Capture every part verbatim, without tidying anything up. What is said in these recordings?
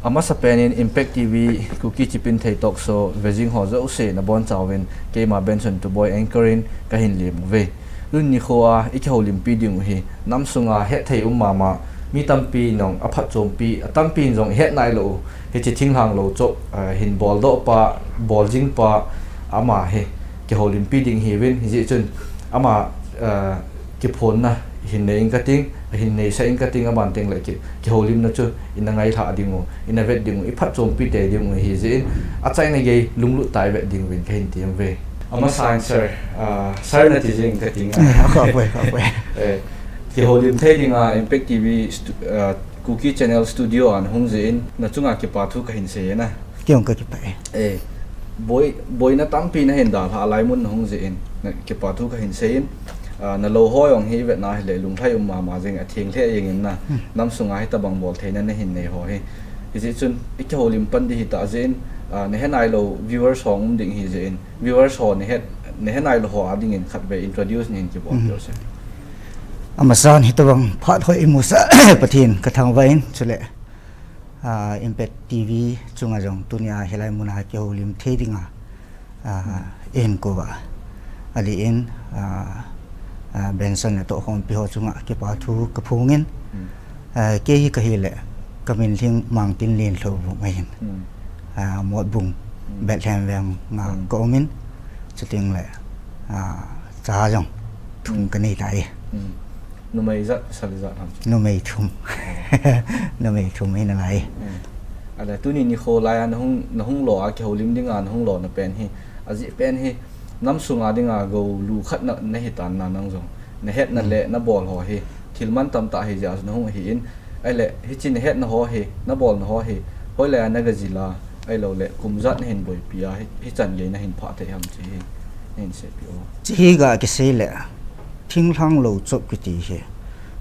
Amasapen in Impact T V Kuki Chipinthei Talk Show vejing ho jouse nabonchauvin keima Benson Tuboi anchor in kahin lem uve. Tuni nikho a ikihoulimpi ding u hi namsunga hetthei um mama, mi tampi in jong aphatchompi, atampi in jong ihet nailou u, hiche thinglhang lou chop, eh, hin boldoh pa, boljing pa, ama hi kihoulimpi ding ihiuvin, hijeh chun ama, eh, kiphonna hin nei inge kating, hin neisah inge kating, aban tengle ki, kihoulimna chu ina ngailhah ding u, ina vet ding u, iphatchompi tei ding u ahijeh in, achaina gei lunglut tah a ivet ding uvin kahin tem uve. Amasan sir, ah, sir nati jing kating a. Akapoi, akapoi. Eh, kihoulim thei dinga Impact T V stu-, ah, Kuki Channel Studio a nahung jeh in, nachunga kipa thu kahin sei e na. Kei jong kakipah e. Eh, boi, boina tampi nahin dalhah a, alai mun nahung jeh in, na, kipa thu kahin sei in, ah, nalou ho jong hi vetna hile lunglhai um mama jing, atheng lheh jeng in na, namsunga hitobang boltheina nahin nei ho hi. Hijeh chun, ikihoulim pan ding ahitah jeh in, ah, nahe nailou viewers ho um ding ahijeh in, viewers ho nahe, nahe nailou ho a dingin khatvei introduce nahin kibol peh u sir. Amasan hitobang phat hoi imusah Pathen kathangvah in, chule, ah, Impact T V chunga jong tunia hilai muna kihoulim thei dinga, ah, eihin kouva, adeh in, ah, ah, Benson le tohkhompi ho chunga kipa thu kaphongin, ah, kei hi kahile, kamin lhing Mangtinlen Lhouvum ahin. Ah, Motbung, Bethlehem veng a kaumin, chutengle, ah, cha jong thum kanei tai. Numei ijat, pasal ijat ham? Numei thum. Numei thum hi nalai. Ale tuni nikho laiya nahung, nahung lo a kihoulim dinga nahung lona pen hi, ajeh pen hi, namsunga dinga goulu khat na, nahitan na nang jong, nahetna le nabol ho hi thil mantam tah ahijeh a nahung ahin, ahile hiche nahetna ho hi, nabolna ho hi, hoilaiya nagajil a, ahiloule kum ijat nahin boipi a, hi, hichan gei nahin phah thei ham chu hi, nahin seipeh o. Hiche hi gakisei le, thinglhang lou chop kiti hi,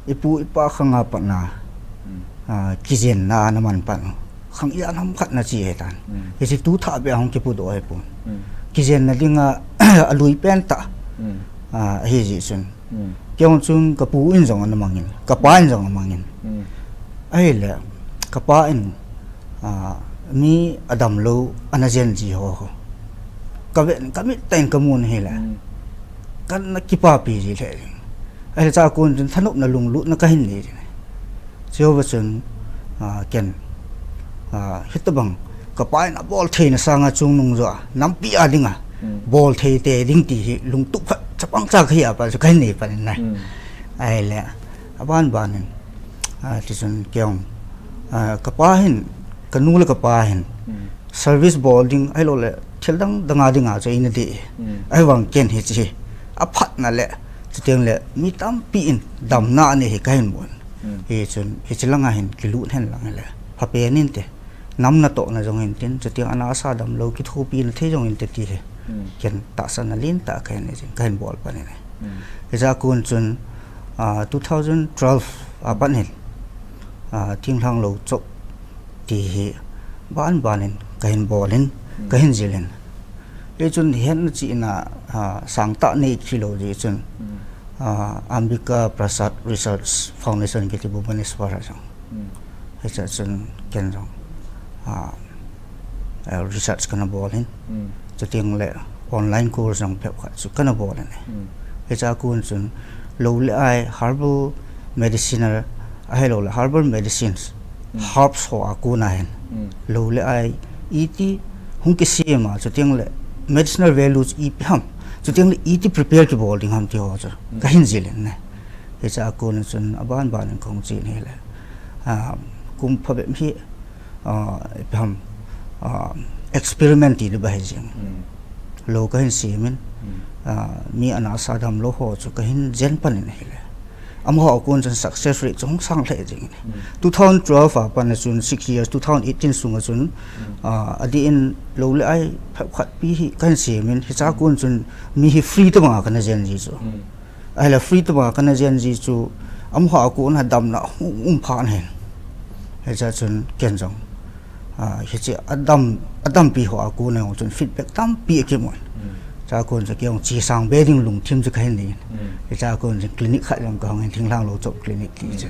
ipu ipa khanga patna, ah, kijenna ana man pan u, khang ijat ham khat nache ahitan. Hiche tu thah beh a hung kipudoh ahipon. Kijenna dinga alui pentah, ah, ahijeh chun, kei jong chun kapu in jong ana mangin, kapa in jong ana mangin. Ahile, kapa in, ah, mi adamlou ana jen ji ho ho, kavet, kamit tah in kamun ahile, kana kipapi ji lheh jeng. Ahile chua kon chun thanopna lunglutna kahin nei jin. Chujouva chun, ah, ken, ah, hitobang kapa in abol theina sanga chungnung joh a, nampi a dinga bol thei tei ding ti hi lungtup khat chapang cha kahi a pat chu kahin nei pan in na. Ahile, aban ban in, ah, tichun kei jong, ah, kapa hin, kanu le kapa hin service bol ding ahiloule thil dang danga dinga chu eina dei. Ahivang ken hiche hi aphatna le, chutengle mi tampi in damna anei hi kahin mun. Hichun hiche langa hin kilut hen lang hile phapen inte, nam natohna jong hintin, chuteng ana asa damlou kithopina thei jong inte ti hi ken tahsanna lentah kahin nei jing, kahin bol pan in. Hichea kon chun, ah, two thousand twelve a pat hin, ah, thinglhang lou chop ti hi ban ban in kahin bol in, kahin jil in. Hichun hetna chihna, ah, sangtah nei kilou jeh chun, ah, Ambika Prasad Research Foundation kiti Bhubaneswar a jong, hichea chun ken jong, ah, research kana bol in, chutengle online course jong phabep khat chu kana bol in. Hichea kon chun lou le ai, herbal medicinal, ahiloule herbal medicines, herbs ho a kona hin lou le ai iti hung kisem a, chutengle medicinal values ipi ham, chutengle iti prepare kibol ding ham ti ho chu kahin jil in na. Hichea kon chun aban ban in kahung chen hile, ah, kum phabep hi, ah, ipi ham, ah, experiment ti le ba hijeng, lou kahin sem in, ah, mi ana asa damlou ho chu kahin jen pan in ahile, amaho a kon chun success rate chu hung sang lheh jeng in. Two thousand twelve a pat chun six years, two thousand eighteen sunga chun, ah, adeh in lou le ai phabep khat pi hi kahin sem in, hichea kon chun mi hi free tobanga kana jen ji chu. Ahile free tobanga kana jen ji chu, amaho a kona damna hung um phat ahin. Hichea chun ken jong, ah, hiche adam, adampi ho a kona jong chun feedback tampi akimun. Chua kon chu kei jong che sang be ding lungthim chu kahin nei in. Hichea kon chun clinic khat jong kahong in, thinglhang lou chop clinic ti chu.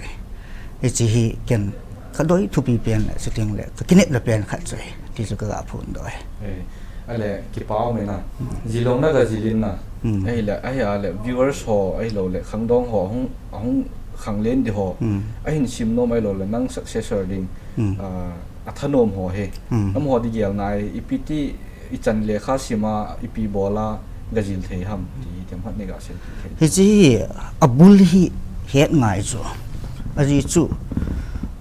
Hiche hi ken Ka doi thupi pen le, chuteng le, ka kinepna pen khat chu ahi, ti chu ka ga phondoh e. Eh, ale, kipa um e na. Jil jong na ga jil in na. Hmm. Ahile, ahi ale, viewers ho, ahilou le, khangdong ho, ahung, ahung khanglen di ho. Hmm. Ahin sim nom ahilou le, nang successor ding, Hmm. ah, a thanom ho hi. Hmm. Amaho di gel nai, ipi ti ichan lekha sim a, ipi bol a, ga jil thei ham, ti themkhat nei ga sei thei. Hiche hi, abul hi het ngai chu. Ajeh chu,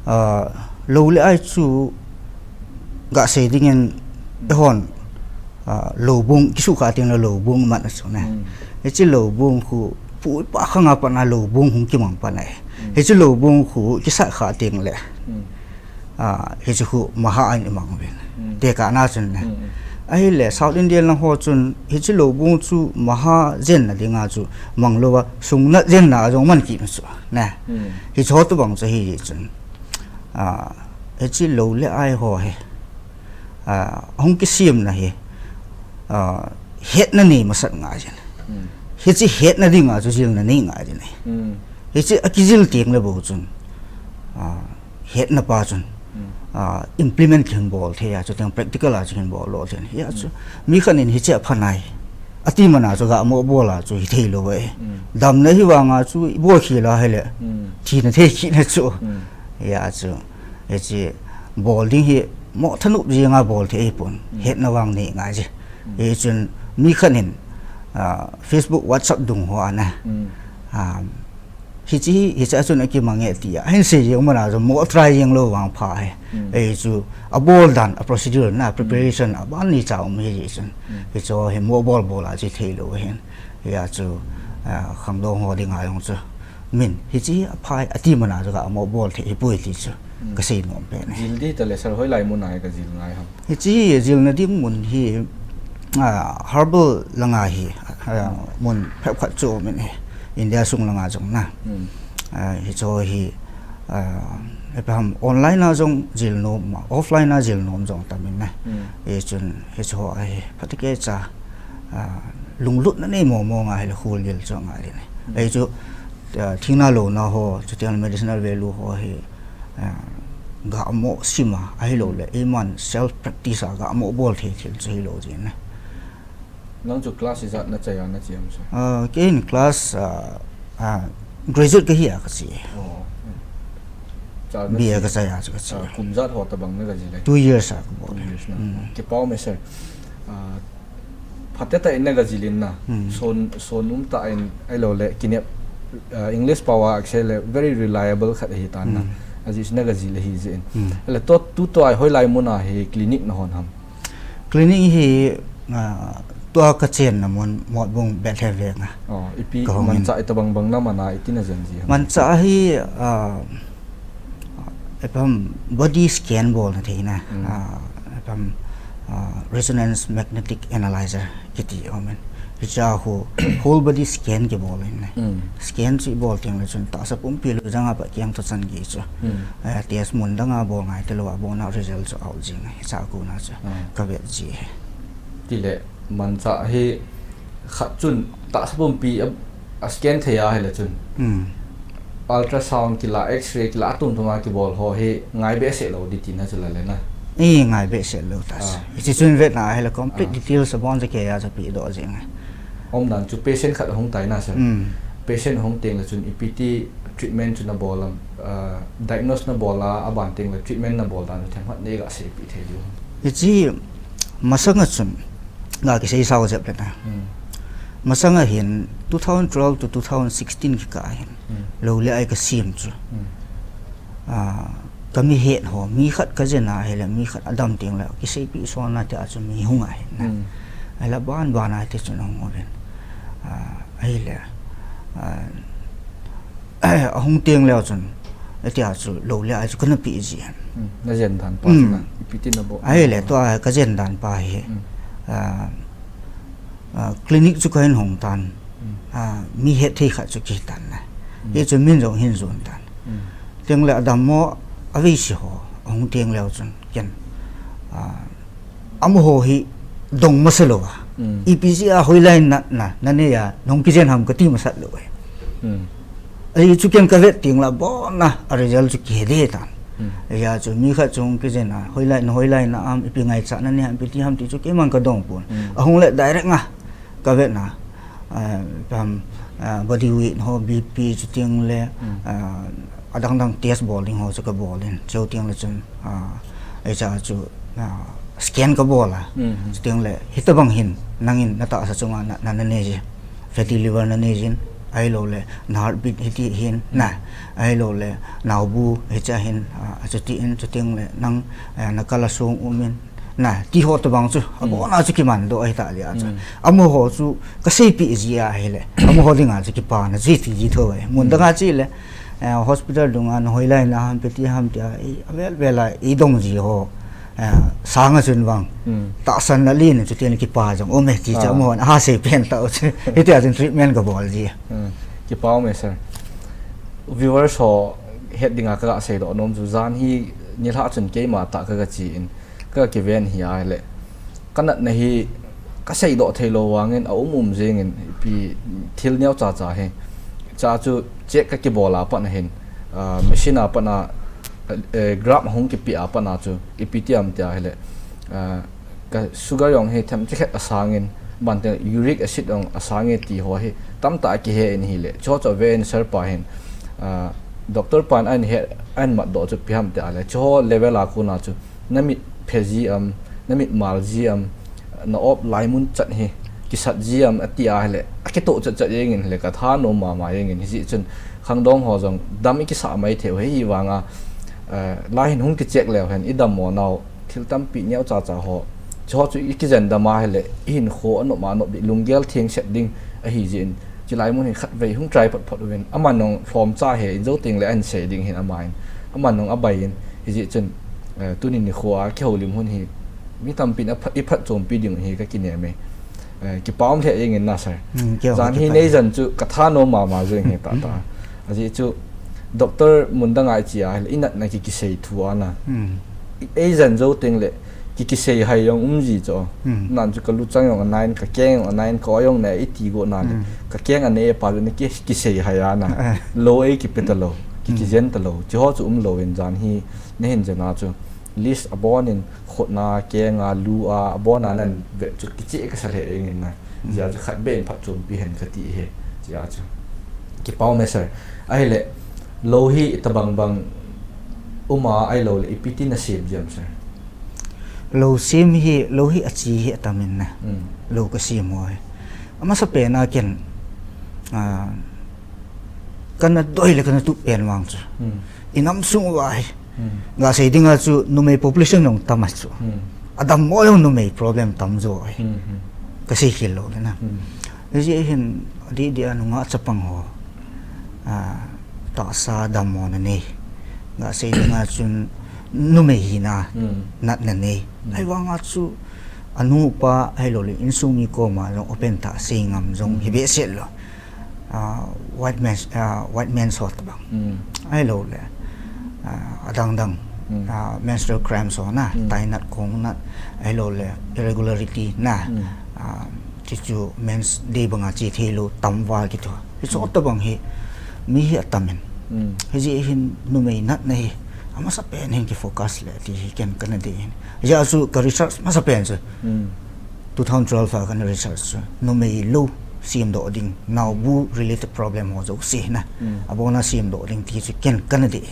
ah, lou le ai chu ga sei dingin, eihon, ah, loubung, kisukha teng le loubung man a chu ne. Hmm. Hiche loubung khu, pu pa khang a pat na loubung hung kimang pan ahi. Hmm. Hiche loubung khu, kisat kha teng le. Hmm. Ah, hiche khu maha a i mang uvin. Hmm. Tekah na chun ne. Hmm, hmm. Ahile, South Indian lang ho chun, hiche loubung chu maha jenna dinga chu, mang lou a, sung nat jenna a jong man kit chu, ne. Hmm. Hiche ho tobang chu ahi chun. Ah, hiche lou le ai ho hi. Ah, hung kisemna hi. Ah, hetna nei masat ngai jin. Hmm. Hiche hetna dinga chu jilna nei ngai jin ahi. Hmm. Hiche a kijil teng le bou chun. Ah, hetna pa chun, Hmm. ah, implement kihin bol thei a, chuteng practical a chu kihin bol lou thei. Hia chu, Hmm. mi khat in hiche apha nai. Ati man a chu ga mo bol a chu hithei lou e. Hmm. Damna hi vang a chu i bol khel a hile. Hmm. Thina thei kit na chu. Hmm. Hia chu, hiche bol ding hi mo thanop jing a bol thei pon. Hmm. Hetna vang nei ngai ji. Hmm. Hichun mi khat in, ah, Facebook, WhatsApp dung ho a na. Hmm. Ah, Hiche hi, hiche a chun akimang e ti a. Ahin sei jeng man a chu mo try jeng lou vang pha hi. Hmm. Ei chu, abol dan, a procedure na, Hmm. preparation, aban ni cha um hi chun. Hmm. Hiche hi mo bol bol a chi thei lou hin. Hia chu, ah, khangdong ho dinga jong chu. Min, hiche hi apha e, ati man a chu ga mo bol thei hi poi ti chu. Hmm. Ka sei nom pen e. Jil di ta le sir hoilai mun a ka jil ngai ham. Hiche hi jilna ding mun hi, ah, herbal langa hi, ah, mun phabep khat chu um in ahi, India sung langa jong na. Hmm. Ah, hiche hi, ah, ipi ham online a jong jil nom, offline a jil nom jong tam in na. Hmm. Hichun, hiche hi, phatah kei cha, ah, lunglutna nei mong mong a hile hul jil chu ngai le ne. Hmm. Hichu, ah, thina louna ho, chuteng le medicinal value ho hi, ah, ga mo sim a, ahilou le, iman self practice a ga mo bol thei thil chu hilou jin na. Nang chu class ijat na chai a na chi ham sir? Ah, kei in class, ah, ah, graduate ka hi a ka chi. Oh. Cha na B A chi. Ka chai a chu ka chi. Ah, kum jat ho tabang na ka jil e? Two years a ka bol. Two years na. Hmm. Kipa um e sir. Ah, phatah in na ga jil in na. Hmm. Son, son um tah in ahilou le kinep, ah, English pao a ka sei le very reliable khat ahi tan na. Hmm. Ajeh chu na ga jil ahi jeh in. Hmm. Ale tu, tu tua hoilai mun a hi clinic na hon ham? Clinic hi, ah, tua ka chenna mun Motbung Bethel veng a. Oh, ipi ka hong in. Manchah itabang bang na man a iti na jen ji ham? Manchah hi, ah, ipi ham body scan bolna theina. Hmm. Ah, ipi ham, ah, resonance magnetic analyzer kiti um in. Hiche a khu whole body scan kibol in ne. Hmm. Scan chu ibol teng le chun tahsa pumpi lou jang a pat kiang toh chan gei chu. Hmm. Eh, test mun dang a bol ngai talou a, abon a result chu out jing. Hiche a kona chu Hmm. ka vet ji e. Tile, manchah hi khat chun tahsa pumpi a, a scan thei a hile chun. Hmm. Ultrasound kila, X-ray kila, atum tum a kibol ho hi ngai behseh lou di tina chu la le na. I ngai behseh lou ta. Ah. Hiche chun vet na hile complete Ah. details abon chu kei a chu pe doh jing e. Umdan chu patient khat ahung tai na sir. Hmm. Patient ahung teng le chun ipi ti treatment chu na bol am, ah, diagnose na bol a, aban teng le treatment na bol dan chu themkhat nei ga seipeh thei diu ham? Hiche masang a chun ga kisei sao jep le na. Hmm. Masang a hin two thousand twelve to two thousand sixteen kikah a hin. Hmm. Lou le ai ka sem chu. Hmm. Ah, ka mi het ho, mi khat ka jen a hile, mi khat adam teng le, kiseipeh son a tia chu mi hung ahi na. Hmm. Ahile ban ban a ti chun hung uvin. Ah, ahile, ah, ahung teng le chun, tia chu lou le ai chu kana pe ji. Hmm. Na jen dan pa Hmm. chu na, ipi ti na bol. Ahile, tua ka jen dan pa hi, Hmm. ah, ah, clinic chu ka hin hong tan. Hmm. Ah, mi het thei khat chu kihi tan na. Hmm. Hichu min jong hin jon tan. Hmm. Teng le adam mo a vei si ho, ahung teng leu chun, ken. Ah, amaho hi dong masa lou a. Hmm. Ipi jeh a hoilai na, na, na nei a, nahung kijen ham kati masat lou e. Hmm. Ahi chu ken ka vet teng le abon a, a result chu kihe de tan. Hmm. Hijeh chun mi khat chu hung kijen a, hoilai, na hoilai na ham, ipi ngaichat na nei ham, ipi ti ham ti chu keiman kadong pon. Hmm. Ahung le direct nga, kavet na, ah, ham, ah, body weight ho, B P chuteng le, Hmm. ah, adang dang test bol ding ho chu kabol in, chuteng le chun, ah, hiche chu, ah, scan kabol a. Hmm. Chuteng le, hitabang hin, nangin natahsa chunga na, na, nanei ji. Fatty liver nanei jin, ahilou le, na heartbeat hiti hin, na, ahilou le, naobu hiche hin, ah, achuti in, chuteng le, nang, ah, nakal a song um in, na, ti ho tabang chu, Hmm. abon a chu kiman doh ahi tah jeh a chu. Hmm. Amaho chu, kaseipeh ji ahile, amaho dinga chu kipana chu iti ji thou e. Mun Hmm. dang a chu le, eh, hospital dunga, na hoilai na ham, ipi ti ham ti a, i, avel vel a, eidong ji ho. Eh, sanga chun vang. Hmm. Tahsan na lin, chuteng le kipa jong um e, ti chu Ah. amahon, aha sei pen tah u chu. Hitia chun treatment kabol ji. Hmm. Kipa um e, sir. Viewers ho het dinga kaga seidoh nom chu jan hi nilhah chun keima tah kaga che in, kaga kiven hi ahile. Kanatna hi kaseidoh theilou vangin aum um jengin ipi thil neocha cha hi. Cha chu check kakibol a pat na hin, ah, machine a pat na, eh, graph hung kipe a pat na chu ipi ti ham ti ahile, ah, ka sugar jong hi themcha khat asangin, bante uric acid jong asang e ti ho hi tamtah a kihe in ahile. Chuho chu ave in sir pa hin, ah, doctor pan ahin he, ahin matdoh chu ipi ham ti ahile. Chuho level a kona chu namit phe ji am, namit mal ji am, na op lai mun chat hi kisat ji am ati ahile, akitoh chat chat jengin ahile, kathanom mama jengin, hijeh chun khangdong ho jong dam ikisah mai thei u ahi vanga, eh, lai hin hung kicheck leu hen, idammo nau, thil tampi neocha cha ho, chuho chu ikijen dam ahile, ihinkho anop ma anop ding, lunggel thengset ding ahi jeh in, chulai mun hin khatvei hung try phot phot uvin, aman jong lhomcha he in, jou teng le ahin sei ding hin aman, aman jong abai in, hijeh chun, eh, tuni nikho a kihoulim hun hi, mi tampin apha-, iphatchompi ding hi kakinem e. Eh, kipa um lheh jengin na, sir. Hmm, kipa um, jan hi kipa um. Neijen chu kathanom mama jeng e tah tah. Hmm. Ajeh chu, doctor mun dang a iche ahile, inatna ki, kisei thu a na. Hmm. I, eijen jou teng le, ki, kisei hai jong um ji chu. Hmm. Nan chu kaluchang jong anai in, kakeng jong anai in, ka-o jong anai iti go na le. Hmm. Kakeng anei pa chu na ki, kisei hai a na. Eh. Lou ei kipe talou, ki, Hmm. kijen talou. Chuho chu umlou in jan hi, nahin jen a chu. List abon in, khut na, keng a, lu a, abon a nan vet chu kicheh kasa lheh jengin na. Hijeh a chu khatvei in phatchompi hen kati e, hijeh a chu. Kipa um e, sir. Ahile, lou hi itobang bang um a, ahilou le ipi ti nasem ji am, sir? Lou sem hi, lou hi achi hi atam in na. Hmm. Lou kasem ho hi. Amasapen a ken, ah, kana doi le kana tup pen vang chu. Hmm. Inam sung uva hi. Hmm. Gasei dinga chu numei population jong tam a chu. Hmm. Adammo jong numei problem tam jo ahi. Hmm, hmm. Kasei khel lou le na. Hmm. Hijeh hin adeh deh a nungah chapang ho, ah, tahsa dammo nanei. Gasei dinga chun numei hina Hmm. natna nei. Hmm. Ahivanga chu anu apa ahilou le insung mi koma jong open tah sei ngam jong Hmm. hi behseh lou. Ah, white men's, ah, white men's ho tabang. Hmm. Ahilou le, ah, adang dang, Hmm. ah, menstrual cramps ho na, Hmm. tai nat, kong nat, ahilou le, irregularity na, Hmm. ah, chuchu mens day banga che theilou, tamval kiti ho. Hichu Hmm. tabang hi, mi hi atam in. Hmm. Hijeh hin numei natna hi, amasapen hin kifocus le ti hi ken kana dei in. Hijeh a chu ka research masapen chu. Hmm. Two thousand twelve a kana research chu, numei lou semdoh ding, naobu related problem ho jouse na. Hmm. Abon a semdoh ding ti chu ken kana dei.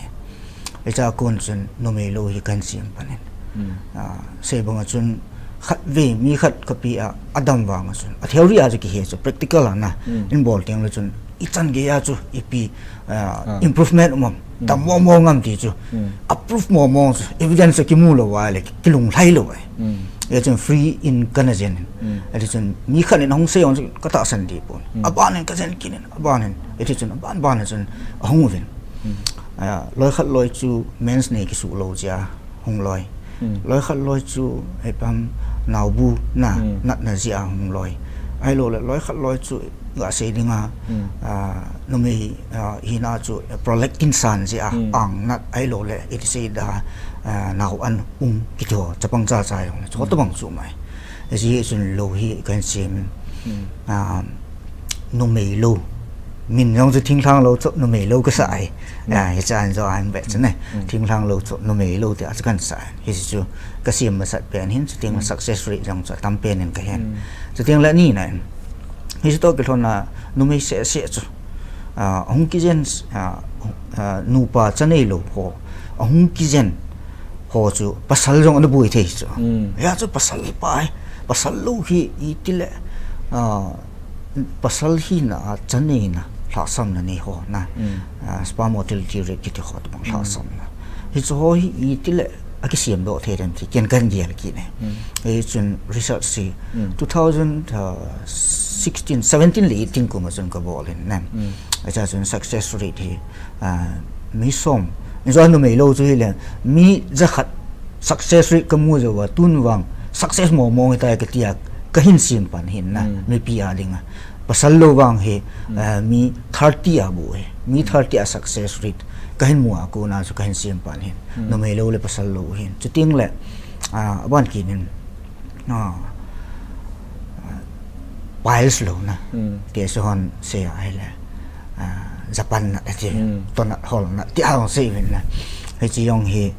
Hiche a kon chun numei lou hi kahin sem pan in. Hmm. Ah, sei banga chun khatvei mi khat kapi a, adam vanga chun. A theory a chu kihe chu, practical a na. Hmm. Hin bol teng le chun, ichan gei a chu, ipi, ah, Ah. improvement um am. Hmm. Tam mo mo ngam ti chu. Hmm. A proof mo mo chu, evidence kimu lou a le, kilunglhai lou a. Hmm. Hichun free in kana jen in. Hmm. Hichun mi khat in ahung sei jong chu katahsan deh pon. Hmm. Aban in kajen kit in, aban in. Hichun aban ban in chun ahung uvin. Hmm. Ah, loi khat loi chu mens nei kisuh lou jeh a hung loi. Hmm. Loi khat loi chu, eh, pam, naobu na, Hmm. natna jeh a hung loi. Ahilou le, loi khat loi chu, gasei dinga, Hmm. ah, numei, ah, hina chu, eh, prolactin san jeh a, Hmm. ang nat ahilou le, iti sei da, ah, nao an um kiti ho, chapang cha cha jong le, chu Hmm. tabang chu mai. Hijeh chun lou hi kahin sem in, Hmm. ah, numei lou. Min jong chu Thinglhang Lou chu numei lou kasa ahi. Hmm. Ah, hiche a hin jo ahin ve chu ne. Hmm. Thinglhang Lou chu numei lou tia chu kahin sa. Hiche chu kasem masat pen hin, chuteng le, hmm, success rate jong chu atam pen in kahen. Hmm. Chuteng le anina in, hiche toh kilhon a numei seh seh chu, ah, ahung kijen, ah, ah, nupa cha neilou ho, ahung kijen ho chu pasal jong ana boi thei chu. Hmm. Hia chu pasal pa hi, pasal lou hi itile, ah, pasal hina a cha neina lhahsamna nei ho na. Mm. Ah, sperm motility rate kiti ho tobang, mm, lhahsamna. Hiche ho hi itile akisem doh thei dem ti ken kahin gel kit e. Mm. Hichun research hi, mm, two thousand sixteen, seventeen le eighteen kum a chun kabol in na. Mm. Hichea chun success rate hi, ah, mi som. Hichu numei lou chu hile, mi jakhat success rate kamu jou a, tun vang success mong mong hitai katia, kahin sem pan hin na, mm, mipi a dinga. Pasal lou vang hi, mm, eh, mi thirty a bu hi, mi thirty a success rate kahin mu a, kona chu kahin sem pan hin. Mm. Numei lou le pasal lou hin. Chuteng le, ah, aban kit in, ah, piles lou na. Mm. Ti chu hon sei a hile, ah, Japan nat ati, mm, tonat hol nat tia hung sei uvin na. Hiche jong hi,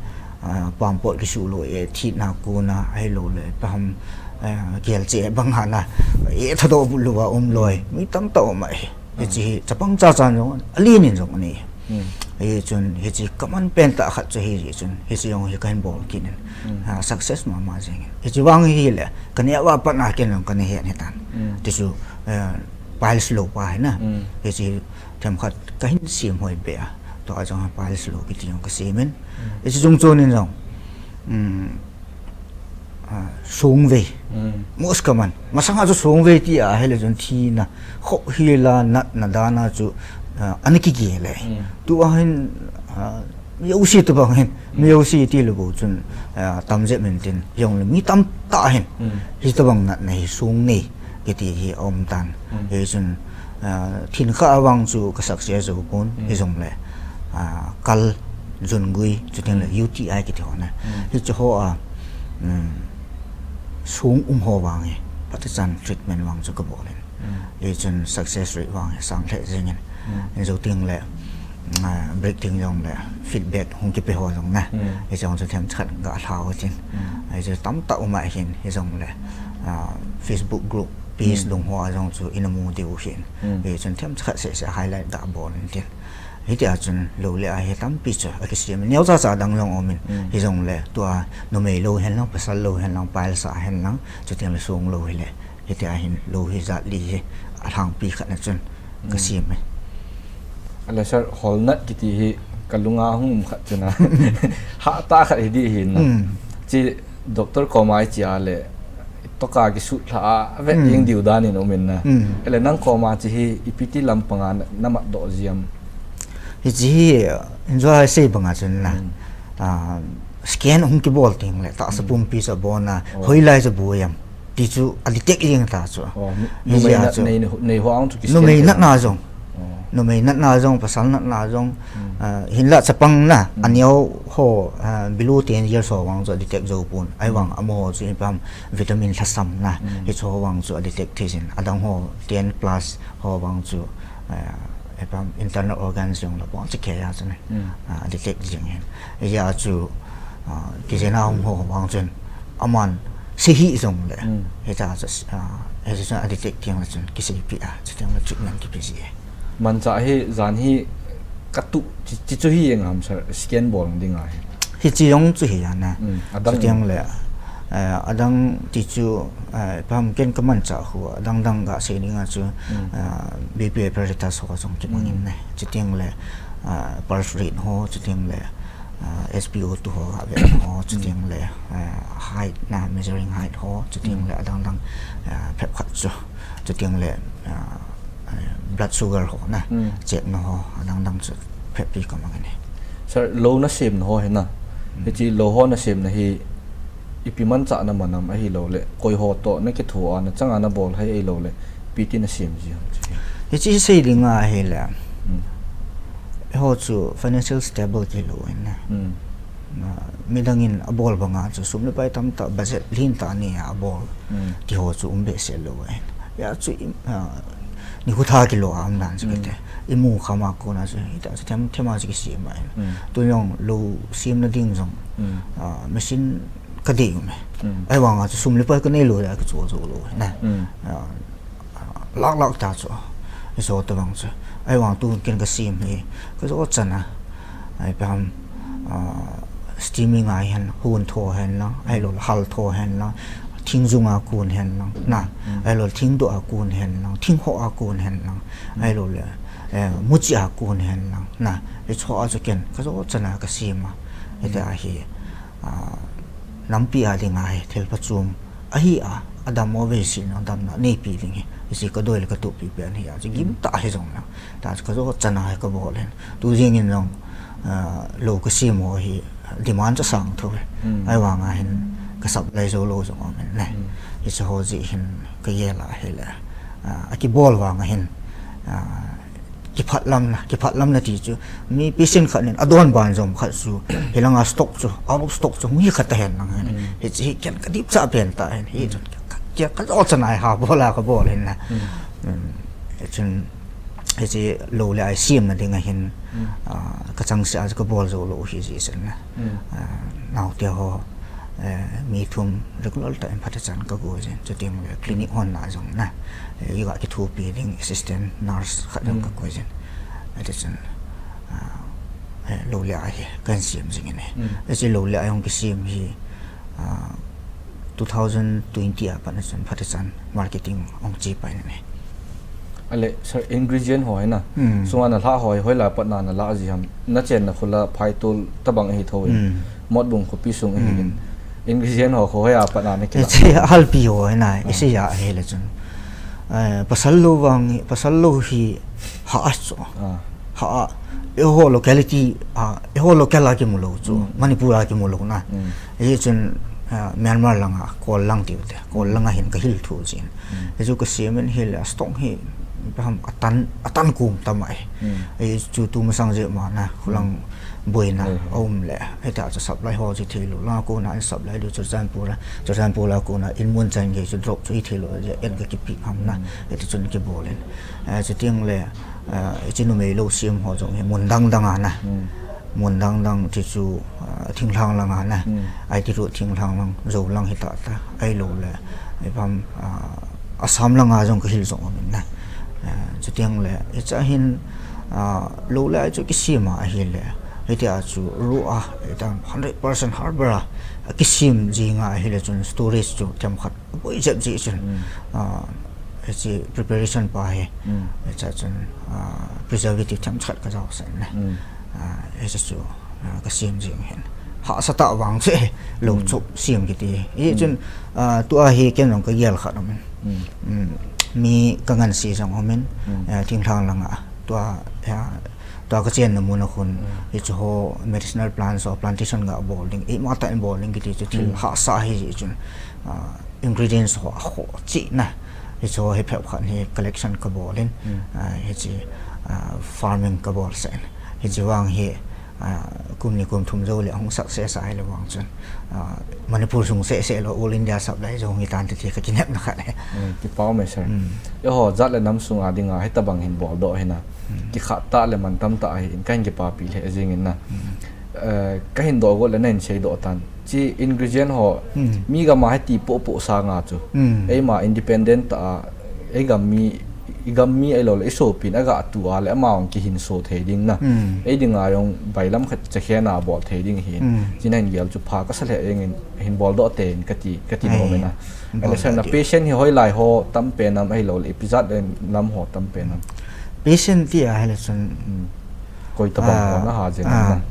ah, pampot kisuh lou e, thina kona ahilou le, paham, ah, kelche bang hana, e, thadoh bu lou a um loi. Mi tamtah um ahi. Hiche hi chapang cha chan jong, alen in jong anei. Hmm. Hichun, hiche kaman pen tah khat chu hi, hichun, hiche jong hi kahin bol kit in. Hmm. Ah, success mama jeng in. Hiche vang hile, kaneh uva pat a ken jong kana het hitan. Hmm. Tichu, eh, piles lou pa hi na. Hmm. Hiche themkhat kahin sem hoi be a. Tua jong piles lou kiti jong kasem in. Hmm. Hiche chung chon in jong, um, ah, songvei. Mm. Most common. Masanga chu songvei ti a, hile chun thina. Khoh hila natna dana chu, ah, ana kigel e. Mm. Tua hin, ah, mi jouse tobang hin, mi, mm, jouse ti lou bou chun, ah, tamjep min tin, jong le mi tamtah hin, mm, hitobang natna hi song nei kiti hi aum tan. Mm. Hichun, ah, thinkhah a vang chu ka success jou pon, mm, hijongle, ah, kal, jungui, chuteng le, mm, U T I kiti ho na. Mm. Hiche ho a, um, song um ho vang hi, patechan treatment vang chu kabol in. Mm. Hichun success rate vang hi sang lheh jeng in. Mm. Jou teng le, ah, break teng jong le, feedback hung kipe ho jong na. Mm. Hiche jong chu themkhat ga lhau tin. Mm. Hiche tamtah um ahin, hijongle, ah, Facebook group, page, mm, dung ho a jong chu ina mu diu hin. Mm. Hichun themkhat seh seh highlight ga bol in tin. Hitia chun lou le a hi tampi chu akisem. Neocha cha dang jong um in. Mm. Hijongle tua numei lou hen lang, pasal lou hen lang, piles a hen lang, chuteng le song lou hile. Hitia hin lou hi jat li hi alhangpi khat na chun, mm, kasem e. Ale sir, holnat kiti hi kalunga hung um khat chu na. Hatah khat hi di hin na. Mm. Chi doctor koma iche a le, toka kisutlha a, avet, mm, jeng diu dan in um in na. Mm. Ale nang koma chi hi ipi ti lampang a na, namat doh jiam? Hiche hi, injo a sei banga chun na. Mm. Ah, scan hung kibol teng le, tahsa, mm, pumpi chu abon a, oh, hoilai chu boi am ti chu a detect jeng ta chu. Oh, nu-, hiche numei a nat chu, nei, nei ho ang chu kiscan numei nat na jong. Oh. Numei natna jong, pasal natna jong, hmm, ah, hinlah chapang na, hmm, aneo ho, ah, below ten years ho vang chu detect jou pon. Ahivang, hmm, amaho chu ipi ham vitamin lhasam na, hmm, hiche ho vang chu detect thei jin. Adang ho ten plus ho vang chu, ah, ipi ham internal organs jong la pon chu kei a chu ne, hmm, ah, detect jing hin. Hijeh a chu, ah, kijena um ho vang chun aman sei hih jongle, hmm, hitia chu, ah, hiche chu a detect teng le chun kiseipi a, chuteng le treatment kipe ji e. Manchah hi, jan hi katuh, chi, chi chu hi engam sir, scan bol ding ahi. Hiche jong chu hi ana. Hmm, adang chuteng le, eh, adang ti chu, eh, ipi ham ken kamanchah khu, adang dang gasei ding a chu, hmm, eh, B P apparatus ho jong kibang in, hmm, ne. Chuteng le, eh, pulse rate ho, chuteng le, eh, S P O two ho, gavet ho, chuteng le, eh, height na, measuring height ho, chuteng le, hmm, adang dang, eh, phep khat chu, chuteng le, eh, eh, blood sugar ho na, hmm, check na ho, adang dang chu phep pi kamang e. Sir, lou nasemna ho hi na. Hmm. Hiche lou ho nasemna hi ipi manchah naman am ahilouleh, koi ho toh nakitho a, nachang a nabol hai ahilouleh, ipi ti nasem ji ham chu. Hiche sei ding ahile, hmm, eiho chu financial stable kilou in na. Hmm. Ah, midang in abol banga chu sum le pai tamtah budget lhintah nei a abol, hmm, ti ho chu um behseh lou ahin. Hijeh a chu im-, ah, Nikho tha kilo a um dan chu kati. Imu kham a kona chu, hita chu them, them a chu kisem a. Tun jong lou semna ding jong, ah, machine kadei um e. Ahivang a chu sum le pai kanei lou a kacho jou lou na. Ah, lak lak ta chu. Hiche tabang chu. Ahivang tun ken kasem hi. Kajo chan a. Ipi ham, ah, steaming a hen, hon tho hen lang, ahilou le hal tho hen lang, thingjung a kon hen lang, na, ahilou le thingdoh a kon hen lang, thinghoh a kon hen lang, ahilou le, eh, muchi a kon hen lang, na, hiche ho a chu ken, kajo chan a kasem a, hiti a hi, ah, nampi a ding a hi, thil phachom, ahi a, adam mo ve si na, damna neipi ding hi, hiche kadei le katup pi pen hi a, chu gim tah hi jong lang, ta chu kajo chan a hi kabol hen, tu jing in jong, ah, lou kasem ho hi demand chu asang thou e. Ahivang a hin ka supply jou lou jong um in ne. Hiche ho jeh hin kagel a hile, ah, akibol vang a hin, ah, kiphatlamna, kiphatlamna ti chu mi patient khat in adon ban jom khat chu, hilang a stock chu, out of stock chu, mi khat ta hen lang hin. Hiche hi ken kadip cha pen ta hin. Hichun ka, ka, kajo chan a hi ha bol a kabol hin na. Hichun Hiche lou le ai semna ding a hin, ah, kachangseh a kabol jou lou hi jeh chun na. Ah, naote ho, eh, mi thum regular tah in phat a chan kago jin. Chuteng le clinic hon na jong na. Eh, iga kithopi ding assistant nurse khat jong kago jin. Hiti chun, ah, eh, lou le ai hi kahin sem jing in e. Hiche lou le ai hung kisem hi, ah, two thousand twenty a pat na chun phat a chan marketing hung che pai in e. Ale, sir, ingredient ho hi na. Sunga nala ho hi hoilai a pat na nala ji ham. Nachenna khola phaitol tabang ahi thou in. Motbung khopi sung ahi in. Ingredient ho kho hoilai a pat na nakila. Hiche halpi ho hi na, hiche a hile chun. Eh, pasal lou vang, pasal lou hi ha a chu. Ha a, eiho locality, ah, eiho local a kimu lou chu. Manipur a kimu lou na. Hichun, ah, Myanmar lang a, Kol lang tiu te. Kol lang a hin kahil thou jin. Hichu kasem in hile, stock hi, ipi ham atan, atan kum tam a e. Hichu tu masang jeh ma na, khulang boina aum le. Hita chu supply ho chu thei lou. Lang a kona in supply lou Churachandpur a, Churachandpur a kona in mun chan gei chu drop chu hi thei lou, jeh in kakipe ham na. Hiti chun kibol in. Eh, chuteng le, ah, hiche numei lou sem ho jong hi mun dang dang a na. Mun dang dang ti chu, ah, thinglhang lang a na. I T road thinglhang lang, Zou lang hita ta. Ahilou le, ipi ham, ah, Assam lang a jong kahil jong um in na. Ah, chuteng le, hiche a hin, ah, lou le ai chu kisem a ahile. Hiti a chu ru a, hitam hundred percent harbor a, kisem jing a ahile chun storage chu themkhat aboi jep jeh chun, ah, hiche preparation pa hi, hiche chun, ah, preservative themkhat kajao sah in na. Ah, hiche chu, ah, kasem jing hin. Hahsa tah vang chu e, lou chop sem kiti. Hichun, ah, tua hi ken jong kagel khat um in. Mi kangansei jong um in, ah, thinglhang lang a. Tua, ah, Tua kachenna mun a khun, hiche ho medicinal plants ho plantation ga bol ding, eima tah in bol ding kiti chu thil hahsa hi jeh chun, ah, ingredients ho akhoh cheh na. Hiche ho hi phabep khat hi collection kabol in, ah, hiche, ah, farming kabol sah in. Hiche vang hi, ah, kum ni kum thum jou le ahung success a ahile vang chun, ah, Manipur sung seh seh lou, all India supply jong hi tan ti ti kakinepna khat ahi. Kipa um e sir. Eiho jat le nam sunga dinga hitabang hin boldoh hi na. Kikhat tah le mantam tah ahi in kahin kipapi lheh jing in na. Eh, kahin doh got le nahin seidoh tan. Hiche ingredient ho, mi gam a hiti poh poh sanga chu. Eima independent tah a, eigam mi, igam mi ahilou le isopi in aga tu a le ama jong kihinso thei ding na. Ei dinga jong bailam khat chakhen a bol thei ding ahi. Hiche nahin gel chu pha kasa lheh jeng in hin boldoh tein kati, kati nom in a. Ale sir, na patient hi hoilai ho tam pen am ahilou le ipi jat le lam ho tam pen am? Patient ti ahile chun, koi tabang ho naha jeng am na?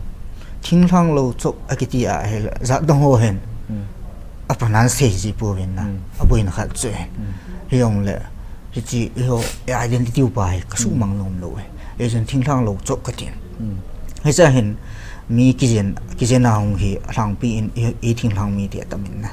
Thinglhang lou chop akiti ahile jat dang ho hin. Apanan sei ji pouvin na. Aboina khat chu hin. Hijongle hiche eiho identity upa hi kasumang nom lou e. Hichun thinglhang lou chop katin. Hiche a hin mi kijen, kijen a hung hi alhangpi in i, i thinglhang mite atam in na.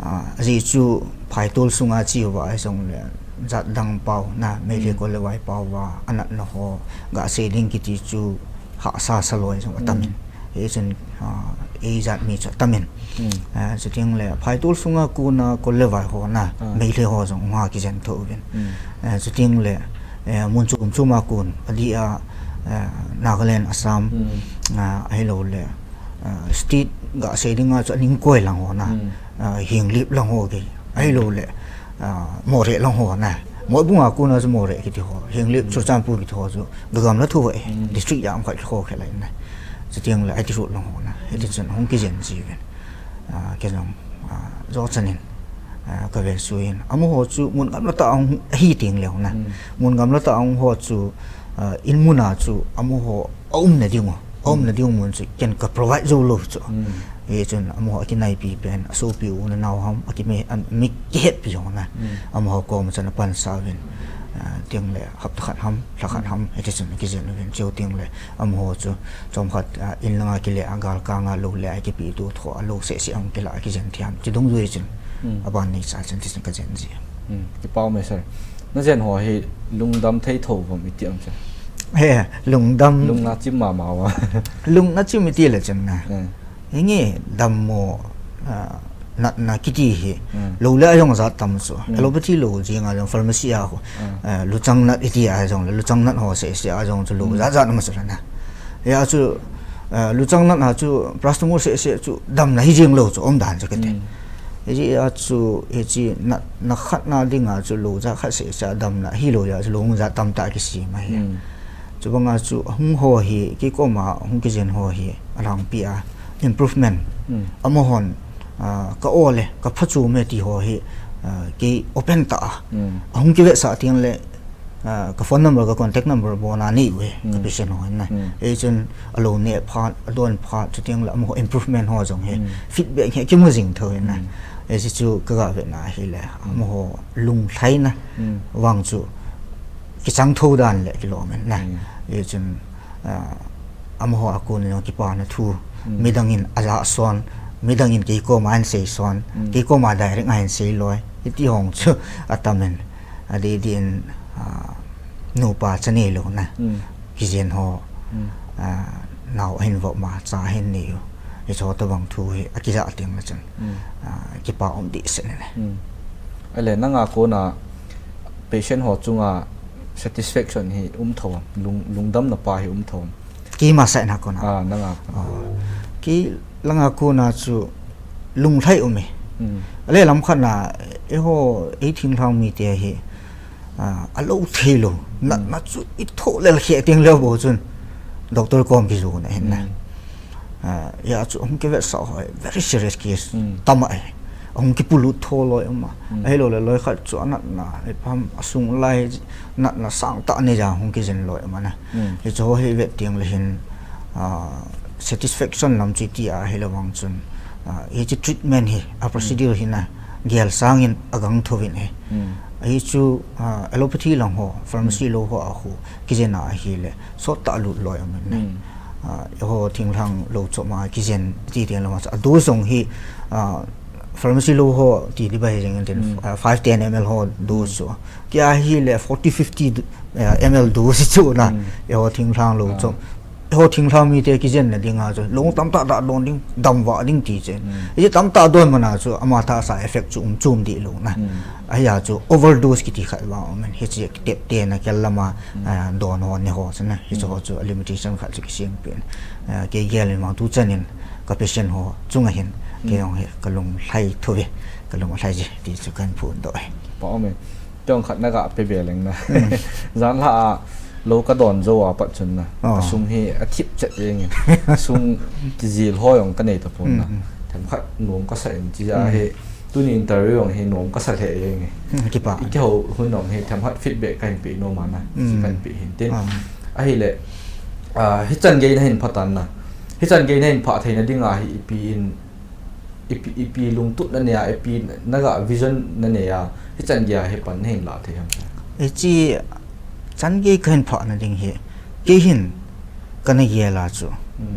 Ah, ajeh chu phaitol sunga che uva hijongle jat dang pao na, Meitei kol le vaipao uva anatna ho gasei ding kiti chu hahsa saloi jong atam in. Hichun, ah, ei jat mi chu atamin. Hmm. Eh, chuteng le, phaitol sunga kona kol le vai ho na, ah, Meitei ho jong hung ha kijen tho uvin. Hmm. Eh, chuteng le, eh, mun chom chom a kon, adeh a, eh, Nagaland, Assam, hmm, ah, ahilou le, ah, state ga sei dinga chu aning koi lang ho na, hmm, ah, Henglep lang ho kei, ahilou le, ah, Moreh lang ho na. Moibung a kona chu Moreh kiti ho, Henglep, hmm, Churachandpur kiti ho chu, ga gamla tho e, hmm, district jat khat kikho khe lai na. Chuteng le, I T road lang ho na. Hiti chun hung kijen ji uvin. Ah, kei jong, ah, jo chanin, ah, ka vel suh in. Amaho chu mun gamla tah a hung hi teng leu na. Hmm. Mun gamla tah a hung ho chu, ah, in mun a chu amaho aumna ding u. Aumna ding mun chu ken ka provide jou lou chu. Hmm. Hichun amaho akinaipi pen, asopi u na nau ham, akimi, ami kihetpi ho na. Hmm. Amaho koma chun apansa uvin. Ah, teng le hapta khat ham, lha khat ham, hiti chun kijen uvin. Chuteng le amaho chu, chomkhat, ah, in langa kile a, galkang a lou le a kipe tu tho a lou seh seh a hung kila a kijen thei ham. Chi dungjui chun, hmm, aban neicha chun, ti chun kajen ji. Hmm, kipa um e sir. Najen ho hi lungdam thei tho uvam iti am sir? He, lungdam. Lung nachim mama uva. Lung nachim iti le chun na. Hmm. Hinge dammo, ah, natna kiti hi, hmm, lou le a jong jat tam chu. Hmm. Allopathy lou jing a jong pharmacy a ho, hmm, eh, luchang nat iti a jong le, luchang nat ho seh seh a jong chu lou, hmm, jat jat na ma chu le na. Hia chu, eh, luchang nat a chu paracetamol seh seh chu damna hi jing lou chu um dan chu kati. Hmm. Hijeh a chu, hiche natna khat na dinga chu lou jat khat seh seh a damna hilou jeh a chu lou jat tamtah kisem ahi. Hmm. Chubanga chu ahung ho hi, kei koma hung kijen ho hi, alangpi a improvement. Hmm. Amahon, ah, ka o le, ka phachom e ti ho hi, ah, kei open tah a. Hmm. Ahung kivetsah teng le, ah, ka phone number, ka contact number bon a nei uve, ka, hmm, patient ho hin na. Hmm. Hichun alou neh phat, adon phat, chuteng le amaho improvement ho jong hi, hmm, feedback hi kimu jing tho hin na. Hmm. Hiche chu ka ga vetna ahile, hmm, amaho lunglhaina, hmm, vang chu kichang tho dan le kilom in na. Hmm. Hichun, ah, amaho a kon in jong kipana thu, hmm, midang in aja son, midang in kei koma ahin sei son, hmm, kei koma direct ahin sei loi. Hiti ho chu atam in, adeh deh in, ah, nupa cha neilou na. Hmm. Kijen ho, hmm, ah, nao ahin vop ma, cha ahin nei u. Hiche ho tobang thu hi akija teng le chun, hmm, ah, kipa um dehset in na. Hmm. Ahile nanga kona patient ho chunga satisfaction hi um tho am, lung, lungdamna pa hi um tho am? Keima side na kona. Ah, nanga kona. Oh. Kei langa kona chu lunglhai um e. Hmm. Ahile lam khat na, eiho, ei thinglhang mite hi, ah, alou thei lou. Hmm. Natna chu i thoh lel kheh teng leu bou chun doctor kom kijon ahin na. Hmm. Ah, hia chu ahung kivetsah ho, very serious case. Hmm. Tam ahi. Ahung kipolut tho loi um a. Hmm. Ahilou le loi khat chu anatna, ipi ham asung lai natna sangtah nei jeh a hung kijen loi um a na. Hmm. Hiche ho hi vet teng le hin, ah, satisfaction lam chu iti ahile vang chun, ah, hiche treatment hi, a procedure, hmm, hi na, gel sangin agang tho uvin ahi. Hmm. Hichu, ah, allopathy lang ho, pharmacy, hmm, lou ho a khu, kijen a ahile, sot tah lut loi um in na. Hmm. Ah, eiho thinglhang lou chom a kijen ti teng le vang chu, a dose jong hi, ah, pharmacy lou ho ti di ba hi jeng in tin, hmm, ah, five ten M L ho dose, hmm, chu. Kei a hile forty fifty, eh, M L dose chu na. Hmm. Eiho thinglhang lou, ah, chom. Eiho thinglhang mite kijenna dinga chu lou tamtah tah don ding, damvah ding ti chen. Hmm. Hiche tamtah don mana chu ama tah side effect chu um chom deh lou na. Hmm. Ahia chu overdose kiti khat vang um in, hiche tepte na kel lama, hmm, ah, don ho ne ho chu na. Hiche, hmm, ho chu a limitation khat chu kisem pen. Ah, kei gel in vang tu chan in ka patient ho chunga hin, hmm, kei jong hi ka lunglhai tho uve, ka lunglhai je ti chu kahin phondoh e. Pa um e. Tong khat na ga pe ve leng na. Hmm. Jan lha a lou ka don jou a pat chun na. Oh. Ka sung hi athip chet jeng in. Sung kijil ho jong ka nei tapon na. Hmm. Themkhat nom ka sa in ti a, hmm, hi. Tuni interview jong hi nom ka sa lheh jeng in. Hmm, kipa. Iti ho hun jong hi themkhat feedback kahin pe nom a na. Hmm. Kahin pe hin tin. Ah. Ahile, ah, hichan gei nahin phah tan na. Hichan gei nahin phah theina dinga hi ipi in Ipi, ipi lungtup na nei a, ipi na ga vision na nei a, hichan gei a hi pan nahin la thei ham? Hiche chan gei kahin phah na ding hi, kei hin kana gel a chu. Hmm.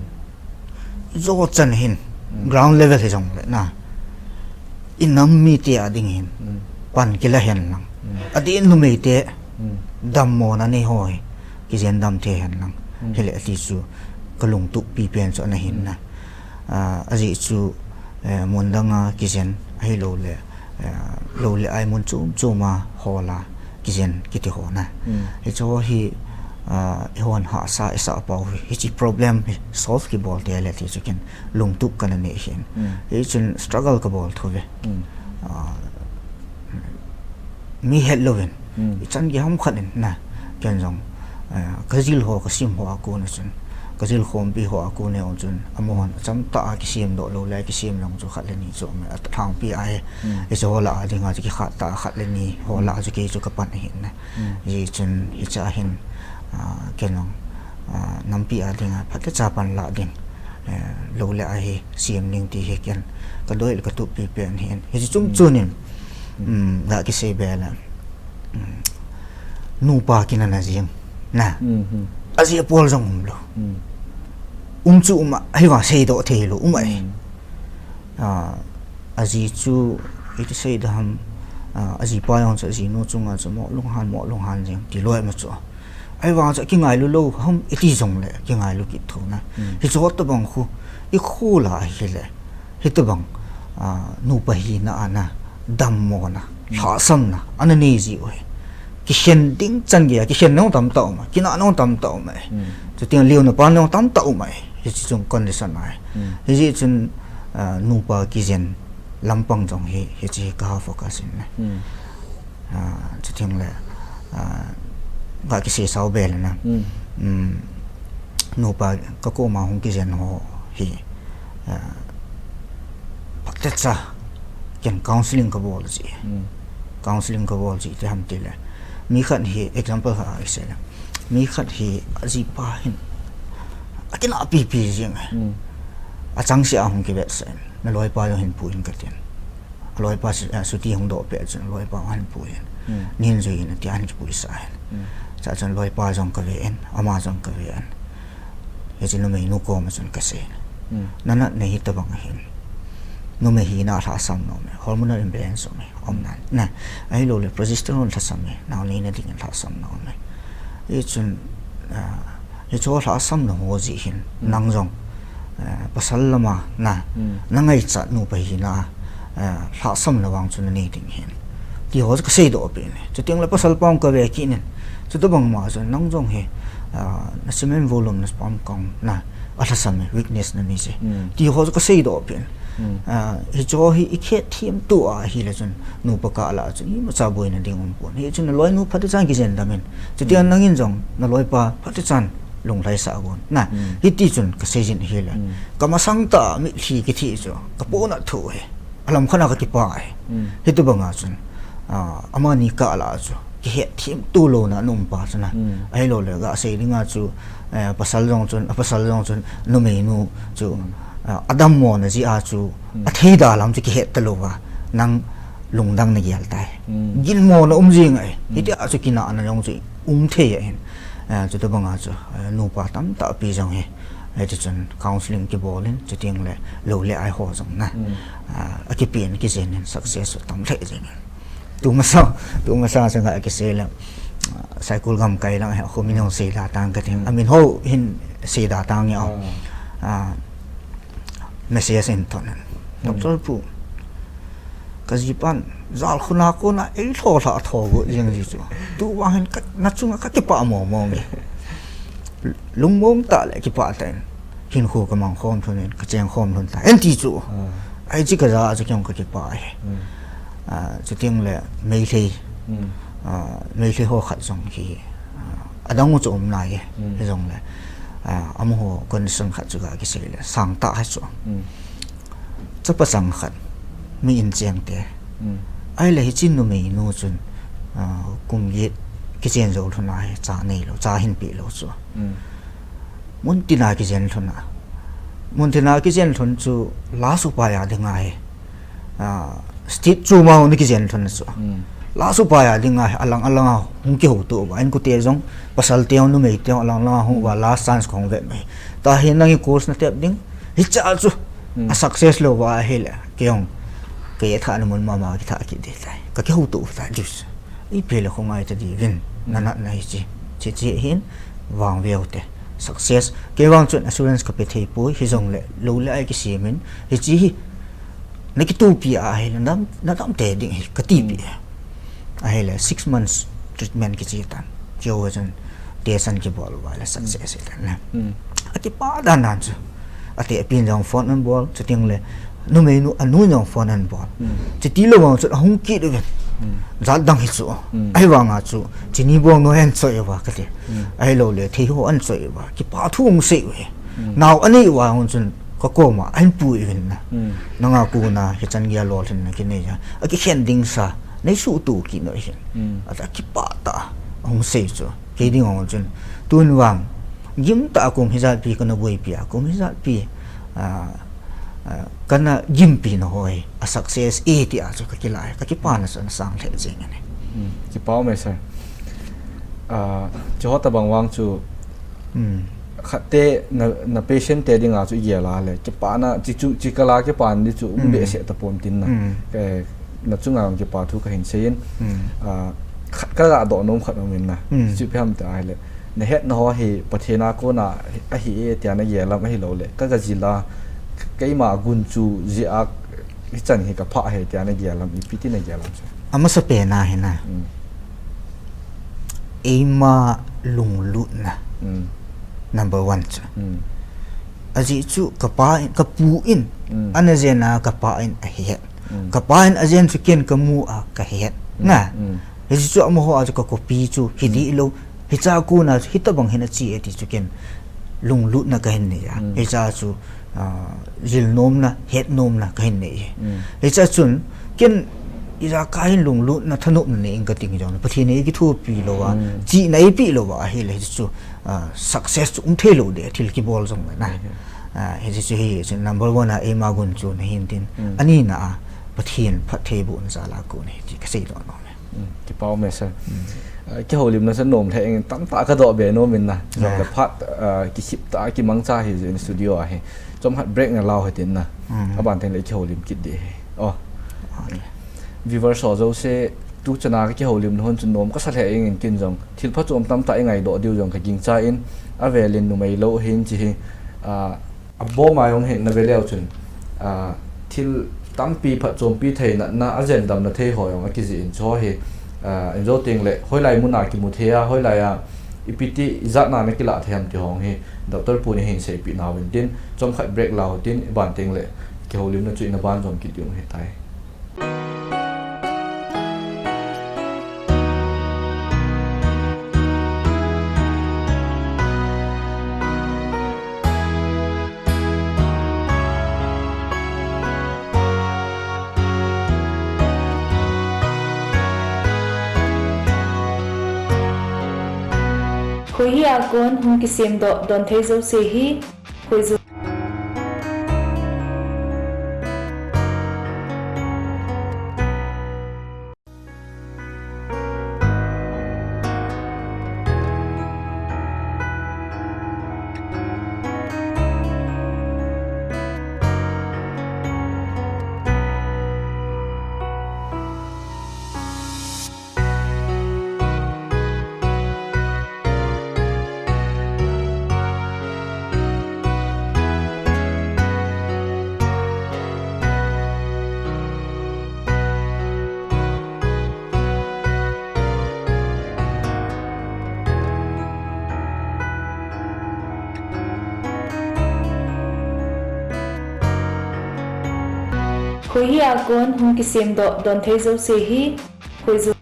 Jo chan hin, hmm, ground level hi jong le na. I nam mite a ding hin, hmm, pan kila hen lang. Hmm. Adeh in numeite, hmm, dammo na nei ho hi, kijen dam thei hen lang. Hmm. Hile ati chu ka lungtup pi pen chu ana hin na. Hmm. Ah, ajeh chu, eh, mun dang a kijen, ahilouleh, eh, lou le ai mun chom chom a hol a kijen kiti ho na. Hmm. Hiche ho hi, ah, eihon hahsa isah pau hi, hiche problem hi solve kibol tei le ti chu ken lungtup kana nei hin. Hmm. Hichun struggle kabol thou ve. Hmm. Ah, mi het louvin, hmm, ichan gei ham khat in na, ken jong, eh, kajil ho, kasim ho a kon a chun, kajil khompi ho a kon a chun, amahon achamtah a kisem doh lou le, kisem jong chu khat le ni chu, athangpi a hi, hmm, hiche ho lah a dinga chu kikhat tah a khat le ni ho lah a chu kei chu kapan ahin na. Hmm. Hijeh chun hiche a hin, ah, ken jong, ah, nampi a dinga phatecha panlah ding, eh, lou le ai hi sem ding ti hi ken kadei le katup pipen ahin. Hiche chungchon in, um, ga kisei be le, um, nupa kinana jing na. Hmm, hmm. Ajeh apol jong umlou. Hmm. Um chu um a, ahivang seidoh theilou um ahi. Hmm. Ah, ajeh chu, iti sei ding ham, ah, ajipa jong chu, ajinu chunga chu, mo lunghan, mo lunghan jeng, ti loi ma chu. Ahivang chu, kingailu lou ham, iti jongle, kingailu kit thou na. Hmm. Hiche ho tobang khu, ikhol a ahile, hitobang, ah, nupa hina a na, dammo na, hmm, lhahsamna, ana nei ji u hi. Kikhen ding chan gei a, kikhen nung tamtah um a, kinah nung tamtah um a. Hmm. Chuteng leo na pan nung tamtah um a. Hiche chung condition a. Hmm. Hijeh chun, ah, nupa kijen lampang jong hi, hiche hi ka focus in na. Hmm. Ah, chuteng le, ah, ga kisei sao be le na. Hmm. Um, nupa kakoma hung kijen ho hi, ah, phatecha ken counseling kabol ji. Hmm. Counseling kabol ji ti ham ti le. Mi khat hi example khat a isei le. Mi khat hi ajipa hin akinah pipi jing. Hmm. Achangseh a hung kivetsah in. Naloipa jong hin pui in katin. Aloipa su-, ah, suti hung doh pet chun aloipa jong hin pui in. Hmm. Nin jui in ati a hin kipui sah in. Hmm. Chua chun loipa jong kave in, ama jong kave in. Hiche numeinu koma chun kasei. Hmm. Nanatna hi tobang ahin. Numei hina lhahsam nom e, hormonal imbalance um e, um nan. Na, ahilouleh progesterone lhasam e, nao neina dingin lhahsam nom e. Hichun, ah, hiche lhahsamna ho jeh hin, hmm, nang jong, ah, pasal lama, na, hmm, nangaichat nupa hina, ah, lhahsamna vang chu nanei ding ahin. Ti ho chu kaseidoh peh in. Chuteng le pasal pa jong kave kit in. Chutobang ma chun nang jong hi, ah, na semen volume na sperm count na alhasam e, weakness nanei je. Hmm. Ti ho chu kaseidoh peh in. Hmm. Ah, hiche ho hi ikhet them tou ahile chun nupa kah lah a chun imacha boina ding um pon. Hichun naloinu phatechan kijen dam in. Chuteng, hmm, nangin jong naloipa phatechan lunglhaisah gon. Na, hmm, hiti chun kasei jin ahile. Hmm. Kamasang tah a mitlhi kithi chu kapohnat thou e. Alam khat a kakipah e. Hmm. Hitobang a chun, ah, amani kah lah a chu kihet them tou louna ana um pa chu na. Hmm. Ahilouleh gasei dinga chu, eh, pasal jong chun, a pasal jong chun, numeinu chu, hmm, ah, adammona jeh a chu, hmm, athei da lam chu kihet talou va. Nang lungdang nagel tai. Hmm. Ginmona um jing ahi. Hmm. Hiti a chu kinahna jong chu um thei ahin. Eh, chutobang a chu, eh, nupa tamtah pi jong hi. Eh, chuchun counseling kibol in, chuteng le lou le ai ho jong na. Hmm. Ah, akipen kijen in success tam lheh jeng in. Tumasa, tumasa chang a kisei le, ah, Saikul gamkai lang hi, khu min jong seida tang kating. Hmm. Amin ho hin seida tang e. Oh. Ah, message in thon in. Hmm. Doctor pu, kajipan, jal khuna kona eilhoh lhah tho got jeng ji chu. Tuvang hin ka, nachunga kakipah mong mong e. Lungmong tah le kipah tah in. Hinkho kamang khom lhon in, kacheng khom lhon tai. Enti chu. Ah. Ahi chu kaja a chu kei jong kakipah e. Hmm. Ah, chuteng le Meitei. Hmm. Ah, Meitei ho khat jong hi. Ah, adang u chu um nai e. Hmm. Hijongle. Ah, amaho condition khat chu ga kisei le. Sangtah khat chu. Hmm. Chapa chang khat, mi in cheng te. Hmm. Ahile hiche numeinu chun, ah, kum get kichen jou lhon a hi cha neilou, cha hinpeh lou chu. Hmm. Muntina kijen lhon a. Muntina kijen lhon chu last upai a dinga hi, ah, state chu mau ni kijen lhon a chu. Hmm. Last upai a dinga hi alang alang a hung kihouto uva. Inkote jong pasal te jong numei te jong alang alang a hung uva, hmm, last chance kahung vet mai. Tahi nangin course natep ding. Hiche a chu. Hmm. A success lou va ahile, kei jong, kei a thahna mun mama kitha kit ding tai. Kakihouto tai, Jews. Ipi le khongai ta diuvin, nanatna hiche, hiche hin, vangveu te. Success. Kei vang chun assurance ka pe thei poi, hijongle lou le ai kisem in, hiche hi na kitupi a ahile, na dam, na dam te ding hi ka tipi. Ahile, six months treatment kiche tan. Kei ho chun test an kibol uva le success hi tan na. A kipah dan dan chu. Ate apin jong phone an bol, chuteng le numei nu, anu jong phone an bol. Chuti lou vang chun ahung kit uvin. Jat dang hi chu. Ahivanga chu, chini bong noi an choi uva kati. Ahilou le, thei ho an choi uva. Kipah thu hung sei uve. Nao anei uva hung chun ka koma an pui uvin na. Nanga kona, hichan gei a lolhinna kinei a. Akikhen ding sa, nei suhtoh kit noi hin. Ata kipah tah a hung sei chu. Kei ding hung chun. Tun vang, gim tah a kum hijat pi kana boipi a, kum hijat pi, ah, ah, kana gimpi na hoi, a success e ti a chu ka kilai, ka kipana chu ana sang lheh jeng e. Kipah ume sir. Ah, chu ho tabang vang chu, khat te na, na patient te dinga chu i gel a le, kipana, chi chu, chi kala kipana di chu um behseh tapon tin na. Ka, na chunga kipa thu ka hin sei in. Ah, khat ka ga doh nom khat um in na. Chu ipi ham ti ahile, na hetna ho hi Pathen a kona ahi e tia na gel am ahilou le, ka ga jil a, keima gunchu jeh a hichan hi ka phah e tia na gel am, ipi ti na gel am chu? Amasapen a hi na, eima lunglutna, number one chu. Ajeh chu ka pa in, ka pu in ana jen a, ka pa in ahet. Ka pa in ajen chu ken ka mu a ka het na. Hiche chu amaho a chu ka copy chu hi dih lou. Hiche a kona chu hitabang hin ache e ti chu ken lunglutna ka hin nei a. Hiche a chu, ah, jil nomna, het nomna ka hin nei e. Hiche a chun ken ijakai hin lunglutna, thanopna nei ing ka ting jong le, Pathen in ei kithopi lou a, chihna ei peh lou a ahile, hiche chu, ah, success chu um thei lou de, thil kibol jong le na. Ah, hiche chu hi, chu number one a eima gunchu na hin tin. Anina a, Pathen phattheibohna jal a kon ahi ti ka seidoh nom e. Kipah ume sir. Ah, kihoulimna chu nom lheh ing, tamtah ka doh be nom in na. Jong le phat, ah, kikhip tah a kimangcha hi jeh in studio a hi. Chomkhat break na lau hitin na. Aban teng le kihoulim kit ding ahi. Oh. Viewers ho jouse, tu chana ka kihoulimna hon chu nom kasa lheh ing in ken jong. Thil phachom tamtah i ngaidoh diu jong ka gingcha in, avel in numei lou hin chi hi, ah, abom a jong hin na ve leu chun, ah, thil tampi phatchompi thei natna, ajen damna thei ho jong akijih in chu hi, ah, in jou teng le, hoilai mun a kimu thei a, hoilai a, ipi ti, ijat na na kilah thei ham ti ho hi, Doctor pu in ahin seipeh nau in tin, chomkhat break lau tin, iban teng le, kihoulimna chu ina ban jom kit ding ahitai. Khohia kon hung kisemdoh don thei jouse hi, khoiju Khohia kon hung kisemdoh don thei jouse hi, khoiju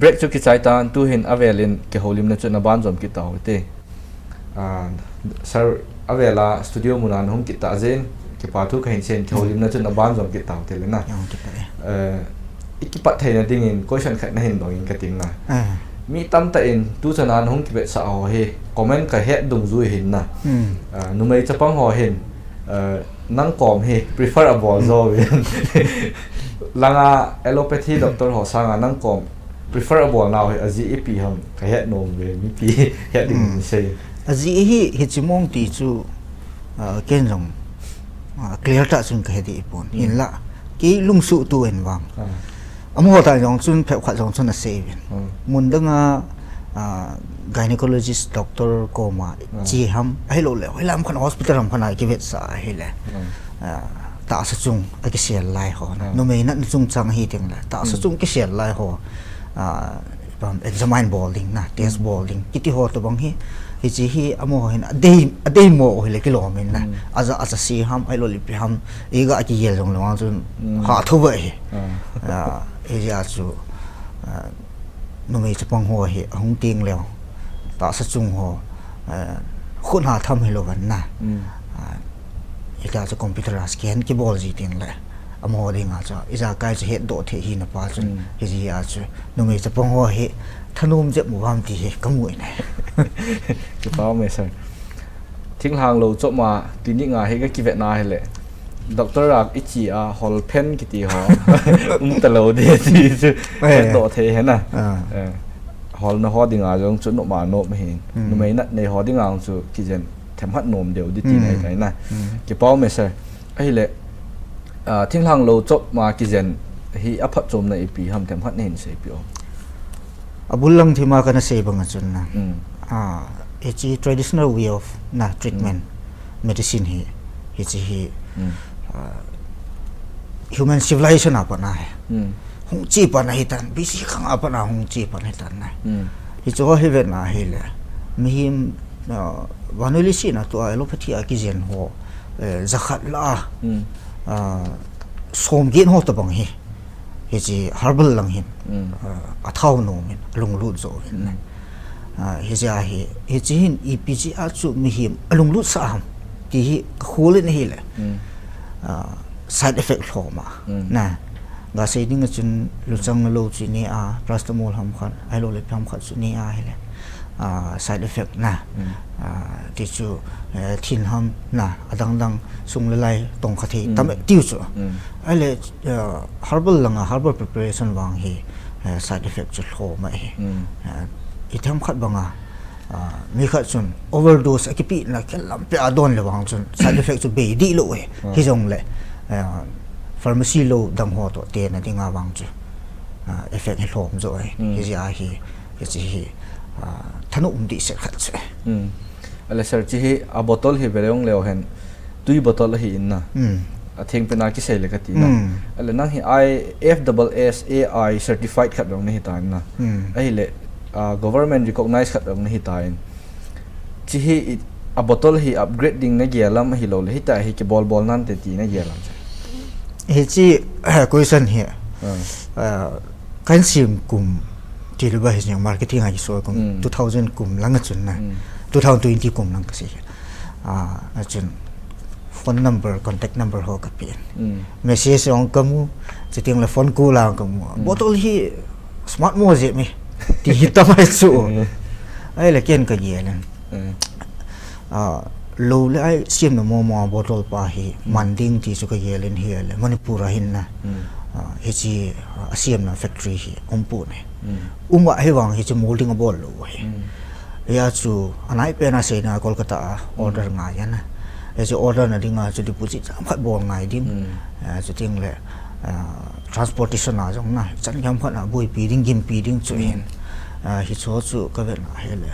Break chu kichai tan, tuhin avelin kihoulimna chu naban jom kit tau hite. Ah, sir, avela studio muna nahung kit tah jeh in, kipa thu kahin seiyin, kihoulimna chu naban jom kit tau hite le na. Jom kit tau e. Eh, i kipat theina dingin question khat nahin dongin kating na. Ah. Mi tamtah in tuchan a nahung kivetsah ho hi comment kahet dungjui hin na. Hmm. Ah, numei chapang ho hin, eh, nang kom hi prefer abol jo uvin. Langa allopathy doctor ho sanga nang kom prefer abol nau hi ajeh ipi ham kahet nom uve, mipi het ding Hmm. sei. Ajeh hi, hichi mong ti chu, ah, ken jong, ah, clear tah chun kahe deh pon. Hmm. Hinla, kei lungsuhtu in vang. Ah. Amaho tah jong chun phabep khat jong chun asei uvin. Hmm. Mun danga, ah, gynecologist doctor koma Hmm. che ham, ahilou le, hoilam khat hospital ham khat a kivetsah ahile. Hmm. Ah, tahsa chung akisel lai ho na. Hmm. Numei natna chungchang hi teng le, tahsa Hmm. chung kisel lai ho. Ah, pam examine bol ding na, test Hmm. bol ding. Kiti ho tobang hi, hichi hi amaho hin adei, adeimo u hile kilom in na. Hmm. Aja, aja se ham, ahilou le ipi ham, iga kigel jong le vang chun Hmm. ha thou va hi. Hmm. Ah, hijeh a chu, ah, numei chapang ho hi ahung teng leu, tahsa chung ho, ah, khut ha tham hilou van na. Hmm. Ah, hita chu computer a scan kibol ji teng le, amaho dinga chu ijakai chu hetdoh thei hi na pa chun, Hmm. hijeh a chu numei chapang ho hi thanom jep mu vam ti hi kamu in ahi. Kipa um e sir. Thinglhang lou chop ma clinic a hi kakivet na hile, doctor a ichi a hol phen kiti ho um talou ding ti chu Eh. hetdoh thei hi na. Ah. Eh, holna ho dinga jong chu nom a nom ahin. Hmm. Numei nat nei ho dinga jong chu kijen themkhat nom deu ding ti Hmm. nahi tai na. Hmm. Kipa um e sir. Ahile, ah, thinglhang lou chop ma kijen hi aphatchomna ipi ham, themkhat nahin seipeh o. Abul lang thima kana sei banga chun na. Hmm. Ah, hichi traditional way of na treatment, Hmm. medicine hi, hichi hi, Hmm. ah, human civilization a pat na hi. Hmm. Hung che pat na hitan, B C khang a pat na hung che pat na hitan na. Hmm. Hichu hi vet na hile, mihem, ah, vannoi leiset a tua allopathy a kijen ho, eh, jakhat lah a, Hmm. ah, som get ho tobang hi, hichi herbal lang hin, Hmm. ah, athao nom in, alunglut jo uvin. Hmm. Ah, hijeh a hi, hichi hin ipi jeh a chu mihem alunglut sah ham ti hi kakhol in ahile. Hmm. Ah, side effect lhom a. Hmm. Na, gasei dinga chun luchang lou chu ne a, paracetamol ham khat, ahilou le ipi ham khat chu ne a hile. Ah, side effect na. Hmm. Ah, ti chu, eh, thin ham na, adang dang sung le lai tong kha thei Hmm. tam e tiu chu. Hmm. Ahile, ah, herbal langa, herbal preparation vang hi, eh, side effect chu lhom ahi. Hmm. Ah, ithem khat banga, ah, mi khat chun overdose akipeh na khelam peh a don le vang chun side effect chu bei dih lou e. Hmm. Hijongle, ah, pharmacy lou dang ho toh tena dinga vang chu, ah, effect hi lhom jo e. Hmm. Hijeh a hi, hichi hi, ah, thanom dih set khat chu e. Hmm. Ahile sir, chi hi a bottle hi vele ong leu hen, tui bottle ahi in na. Hmm. Atheng pen a kisei le kati na. Hmm. Ahile nang hi I F S S A I certified khat jong nahi tan na. Hmm. Ahile, ah, government recognized khat jong nahi tan. Chi hi i, a bottle hi upgrade ding nagel am ahilou le, hitia hi kibol bol nante ti nagel am? Hichi, eh, question hi, Hmm. ah, kahin sem kum, ti le ba hi jeng marketing a kisol kum, Hmm. two thousand kum lang a chun na. Hmm. Two thousand twenty kum lang kasei. Ah, achun phone number, contact number ho kapeh in. Hmm. Message jong kamu, chuteng le phone call a kamu. Hmm. Bottle hi smart mo jeh mi. Ti hi tamai chu. Hmm. Ahile ken kagel in. Hmm. Ah, lou le ai semna momo a bottle pa hi Hmm. man ding ti chu kagel in ahile Manipur a hin na. Hmm. Ah, hichi, ah, asemna factory hi um pon e. Hmm. Um a hivang hichi molding abol lou hi. Hmm. Hia chu anai pen a seina Kolkata a order Hmm. ngai ana. Hichu order na dinga chu deposit chomkhat bol ngai ding. Hmm. Ah, chuteng le, ah, transportation a jong na, chan gam khat a boipi ding, gimpi ding chu Hmm. hin. Ah, hichu chu kavet na hile.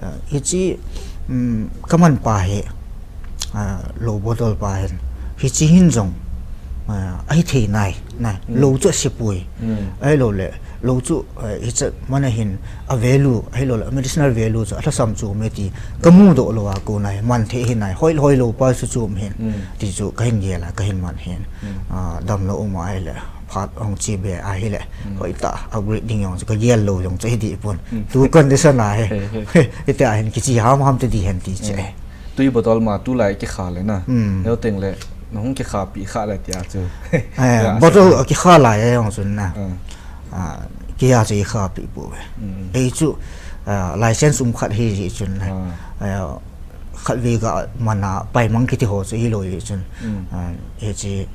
Ah, hichi, um, kaman pa hi, ah, lou bottle pa hin. Hichi hin jong, ah, ahithei nai, na, Hmm. lou chu ase poi. Hmm. Ahilou le, lou chu, eh, hiche man a hin a value, ahilou le, a medicinal value chu alhasam chu um e ti kamu doh lou a kon a hi, man thei hi nai, hoi, hoilou pa chu chu um hin, Hmm. ti chu kahin gel a, kahin man hin. Hmm. Ah, damlou um a ahile, phat hung che be ahile, hoitah upgrade ding jong chu kagel lou jong chu hidih pon. Tu condition a hi, hitia hin kiche hamham te ding hen ti chu. Tui bottle ma tulai kikha le na. Heo teng le, nahung kikhapi kha le tia chu. Bottle kikha lai jong chun na. Kei a chu ikhapi pouve. Ei chu license um khat hi jeh chun na. Khatvei ga mana paimang kiti ho chu hilou jeh chun. Hiche,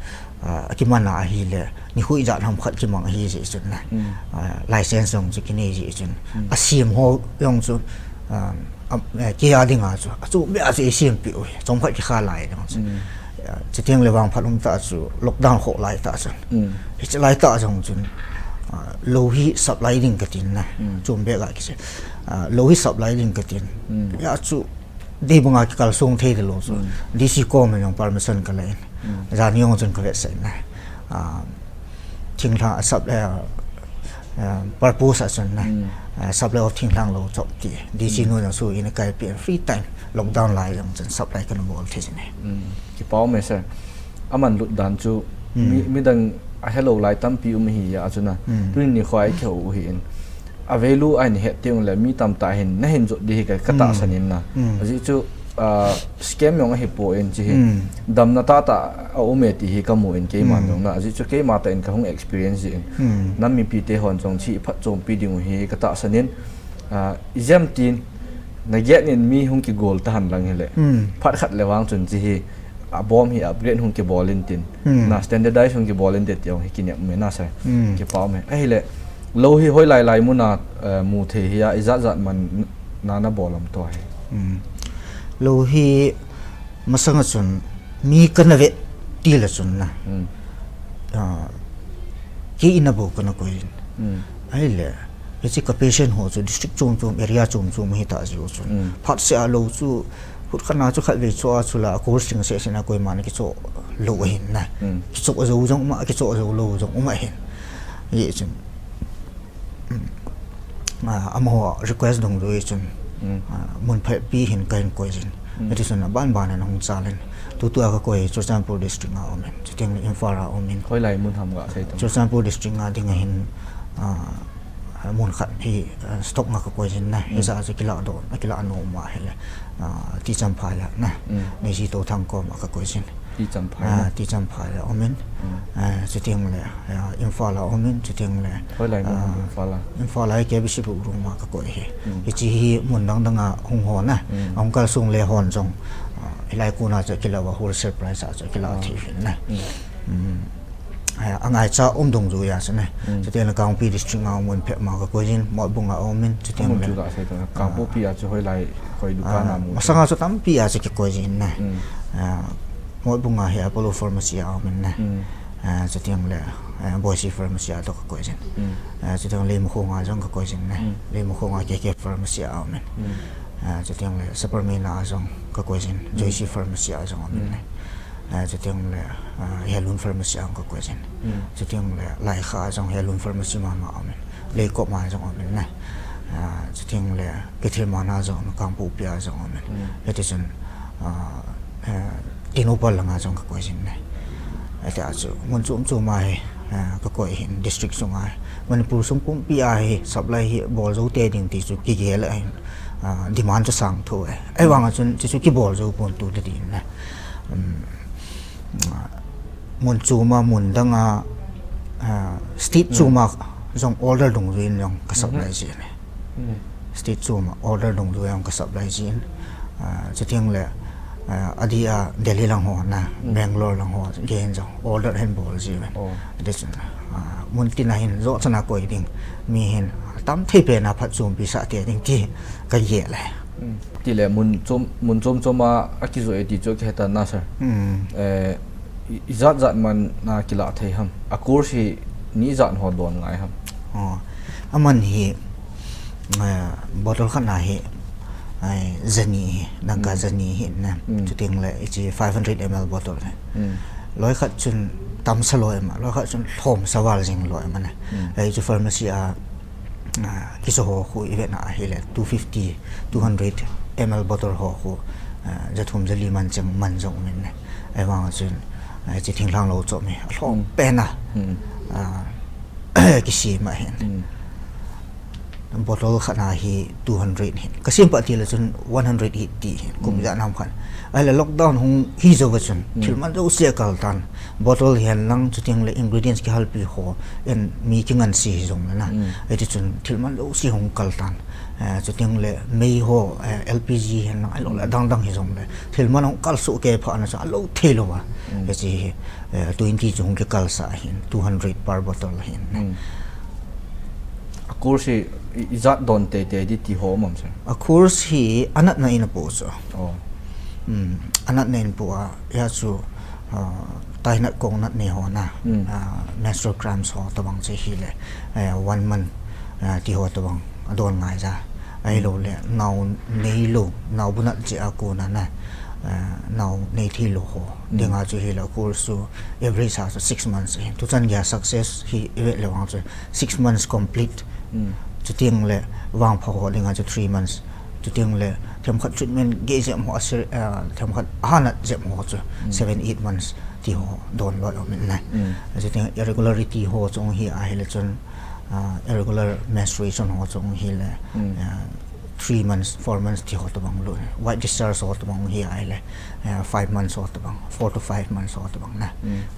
akiman a ahile, nikho ijat ham khat kimang ahi jeh chun na. License jong chu kinei jeh chun. Asem ho jong chu, kei a dinga chu, achom beh a chu eisempeh u hi. Chomkhat kikha lai jong chu. Chuteng le vangphat umtah chu, lockdown khoh laitah chu. Hiche laitah jong chun, lou hi supply ding katin na. Chom beh ga kiche. Lou hi supply ding katin. Hia chu, dei banga kikalsong thei talou chu. DC koma jong permission kala in. Jani jong chun kavetsah in na. Thinglhang a sap, purpose a chun na. Supply of thinglhang lou chop ti. DC nu jong chu in akaipeh in free time. Lockdown lai jong chun supply kana bol thei jin e. Kipa um e sir. Aman lut dan chu midang ahelou lai tampi um ahi a chu na. Tuni nikho a ikihou u hi in. A value ahin het teng le mi tamtah hin nahin jot ding hi ka, katahsan in na. Ajeh chu scam jong ahipoi in chu hi. Damna tahtah aum e ti hi kamu in keiman jong na. Ajeh chu keima tah in kahung experience jeh in. Nam mipite hon jong chu hi phatchompi ding u hi katahsan in. Ijemtin naget in mi hung kigol tahen lang hile. Phat khat le vang chun chu hi abom hi upgrade hung kibol intin. Na standardize hung kibol inte ti jong hi kinep um e na sir. Kipa um e. Ahile, lou hi hoilai lai muna mu thei hia, ijat jat man na nabol am tua hi. Lou hi masanga chun mi kana vet til a chun na. Kei in a bou kana koi in. Ahile, hiche ka patient ho chu district chom chom, area chom chom hitah jeh u chun. Phatseh a lou chu, khutkhat na chu khatvei choa chula course ding seh seh na koiman kichoh lou ahin na. Kichoh jou jong um a, kichoh jou lou jong um ahin. Hijeh chun. Amaho request dungjuiya chun, mun phabep hin kahin koi jin. Hitichun aban ban in ahung chal in. Tutua kakoi Churachandpur district a um in. Chuteng le Imphal a um in. Hoilai mun ham gasei tam? Churachandpur district a ding ahin, mun khat hi stock a kakoi jin na. Hijeh a chu kilah doh, akilah nom ahile. Tichamphai a na. Neiji Touthang koma kakoi jin. Tichamphai a um in. Chuteng le Imphal a um in, chuteng le Imphal a hi KBC Book Room a kakoi hi. Hiche hi mun dang dang a hung ho na. Ahung kalsong le hon jong. Hilai kona chu kilah a wholesale price a chu kilah thei hin na. Angaicha um dungjuiya chu na. Chuteng le Kangpokpi district a um in phabep a kakoi jin, Motbung a um in, chuteng le Kangpokpi a chu hoilai, hoi dukan a mu? Masanga chu tampi a chu kikoi jin na. Motbung a hi Apollo Pharmacy a um in na. Chuteng le Boise Pharmacy a toh kakoi jin. Chuteng le Leimakhong a jong kakoi jin na. Leimakhong a KK Pharmacy a um in. Chuteng le Sapermeina a jong kakoi jin. Joyce Pharmacy a jong um in na. Chuteng le Heirloom Pharmacy a kakoi jin. Chuteng le Laikha a jong Heirloom Pharmacy mama um in. Leikop a jong um in na. Chuteng le Keithelmanbi a jong um in, Kangpokpi a jong um in. Hitichun Tengnoupal lang a jong kakoi jin na. Hitia chu mun chom chom a hi kakoi hin district sunga hi. Manipur sung pumpi a hi supply hi bol jou tei ding ti chu kigel ahin, demand chu sang thou e. Ahivang a chun chuchu kibol jou pon tu le din na. Mun chom a, mun dang a, state chom a jong order dungjuiyin jong ka supply jin e. State chom a order dungjuiyin jong ka supply jin. Chuteng le adeh a Delhi lang ho na, Bangalore lang ho gei in jong order hin bol jiuvin. Hitichun mun tin a hin joh chan a koi ding, mi hin atam thei pen a phatchompi sah tei ding ti kagel e. Tile mun chom, mun chom chom a akijoh e ti chu kahe tan na sir. Ijat jat man na kilah thei ham? A course hi ni ijat ho don ngai ham? Aman hi bottle khat na hi jani hi, dangka jani hi na. Chuteng le hiche five hundred ml bottle hi, loi khat chun tamsa lou em a, loi khat chun lhomsa val jing lou em a na. Hichu pharmacy a kijoh ho khu ivet na ahile two fifty, two hundred ml bottle ho khu jathum jali man cheng man jong um in na. Ahivang a chun Hiche thinglhang lou chom hi alhom pen a, ah, kisem ahin. Bottle khat na hi two hundred hin. Kasem pah tile chun one hundred eighty hin. Kum ijat ham khat. Ahile lockdown hung hi jouva chun thil man jouse akal tan. Bottle hihen lang, chuteng le ingredients kihalpi ho, in mi kinganse hijongle na. Hiti chun thil man jouse hung kal tan. Eh, chuteng le mei ho, eh, L P G hihen lang, ahilou le adang dang hijongle thil man hung kal soh kei phat na chu alou thei lou a. Hiche hi, eh, twenty chu hung kikal sah ahin, two hundred per bottle ahin. A course hi i, ijat don teitei di ti ho um am, sir? A course hi anatna in apoh chu. Oh. Hmm, anatna in apoh a, hia chu, ah, tainat kongnat nei ho na, ah, menstrual cramps ho tobang chu hile, eh, one month, ah, ti ho tobang adon ngai ja. Ahilou le, nao neilou, nao bu nat jeh a kona na, ah, nao nei theilou ho dinga chu hile course chu average a chu six months ahin. Tuchan geiya success hi ivet le vang chu six months complete. Chuteng le vangpha ho dinga chu three months. Chuteng le themkhat treatment gei jep ho, ah, themkhat ahanat jep ho chu seven, eight months ti ho don lou um in na. Chuteng irregularity ho chu hung hi ahile chun, ah, irregular menstruation ho chu hung hile, ah, three months, four months ti ho tobang lut. White discharge ho tobang hung hi ahile, ah, five months ho tobang, four to five months ho tobang na.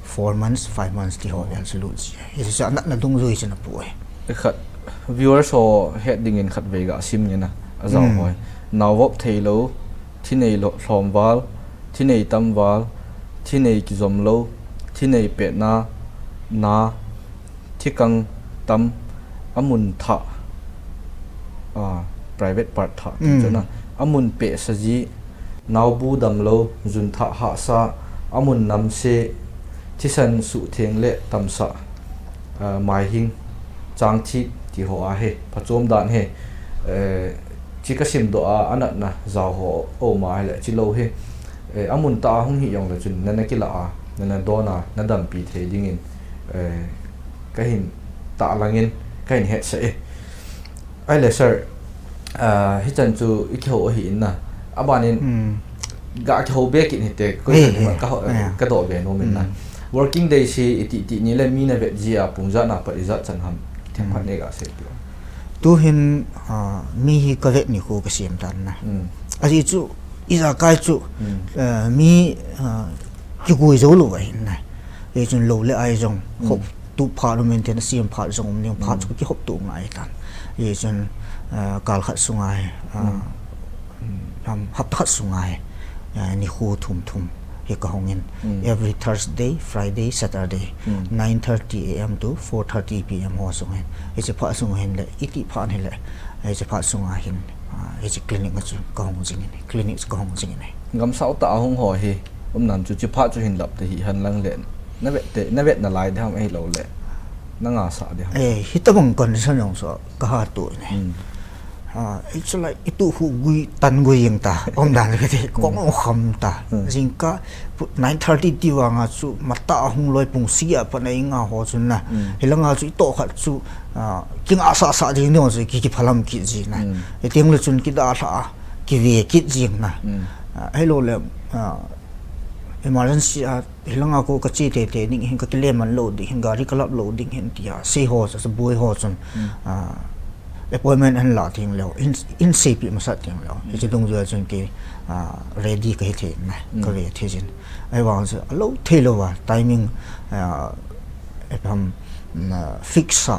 Four months, five months ti ho vel chu lut ji. Hichu anatna dungjui chu ana pu e. Khat, viewers ho het dingin khatvei ga sim nge na, ajao hoi. Naovop theilou, thinei lhomval, thinei tamval, thinei kijomlou, thinei petna, na, thikang tam, amun thah, ah, private part thah ti chu na, amun pehsa ji, naobu damlou, jun thah hahsa, amun namse, thisan suhtheng le tamsah, ah, maihing, changthit ti ho ahi, phachom dan hi, eh, chi kasim doh a, anatna jao ho um ahile, chilou hi, eh, amun tah a hung hi jongle chun, nana kila a, nana don a, nadampi thei dingin, eh, kahin tahlang in, kahin hetsah e. Ahile sir, ah, hichan chu ikihou ahi in na. Abanin, ga kihou be kit hite, question hi kadoh be nom in na. Working days hi iti ti ni le mi navet ji a pung ijat na pat ijat chan ham, themkhat nei ga sei diu. Tuhin, ah, mi hi kavet nikho kasem tan na. Ajeh chu, ijakai chu, ah, mi, ah, kigui jou lou ahin na. Hichun lou le ai jong, hop tup phat um in tin, asem phat jong um ding, phat chu kihop tup ngai tan. Hichun, ah, kal khat sunga hi, ah, hapta khat sunga hi, ah, nikho thum thum hi kahong in. Every Thursday, Friday, Saturday, nine thirty A M to four thirty P M ho sung hin. Hiche phat sung hin le, iti phat hin le, hiche phat sunga hin, ah, hiche clinic a chu kahong jing in, clinic chu kahong jing in. Gamsau tah a hung ho hi, umnan chu chiphat chu hin lap te hihen lang le, navet te, navet nalai ding ham ahilou le, nangah sah ding ham? Eh, hitobang condition jong chu kaha tu ne. Ah, it's like itu hu gui tan gui jeng ta, umdan kati, kong kham ta. Jingkah nine thirty ti vanga chu matah a hung loi pung sagi a pat a inga ho chun na. Hilanga chu itoh khat chu, ah, kingah sah sah ding ding chu ki, kiphalam kit ji na. Hiteng le chun kidalha a, kive kit jing na. Ah, ahilou le, ah, emergency a, hilanga ko kache tete ding hin, kakile man lou ding hin, gari kalap lou ding hin tia, sei ho chu, boi ho chun, ah, appointment ahin la teng leu, in, in seipi masat teng leu. Hiche dungjui a chun kei, ah, ready kahi thei na, kave thei jin. Ahivang chu alou thei lou va, timing, ah, appointment, ah, fix a,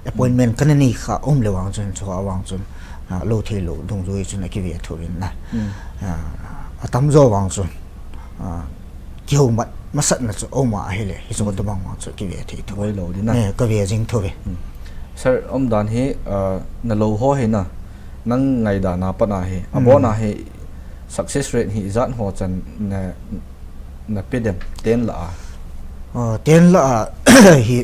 appointment kana nei kha um le vang chun, chu avang chun, ah, lou thei lou dungjui chun akive thou in na. Ah, atamjo vang chun, ah, kihou mat masatna chu aum ahile, hichu tobang vang chu kive thei thou. Boi lou ding na. Eh, kave jing thou ve. Sir, umdan hi, ah, nalou ho hi na, nang ngaidan a pat a hi, abon a hi, success rate hi ijat ho chan na, nape dem, ten lah a? Ah, ten lah a hi,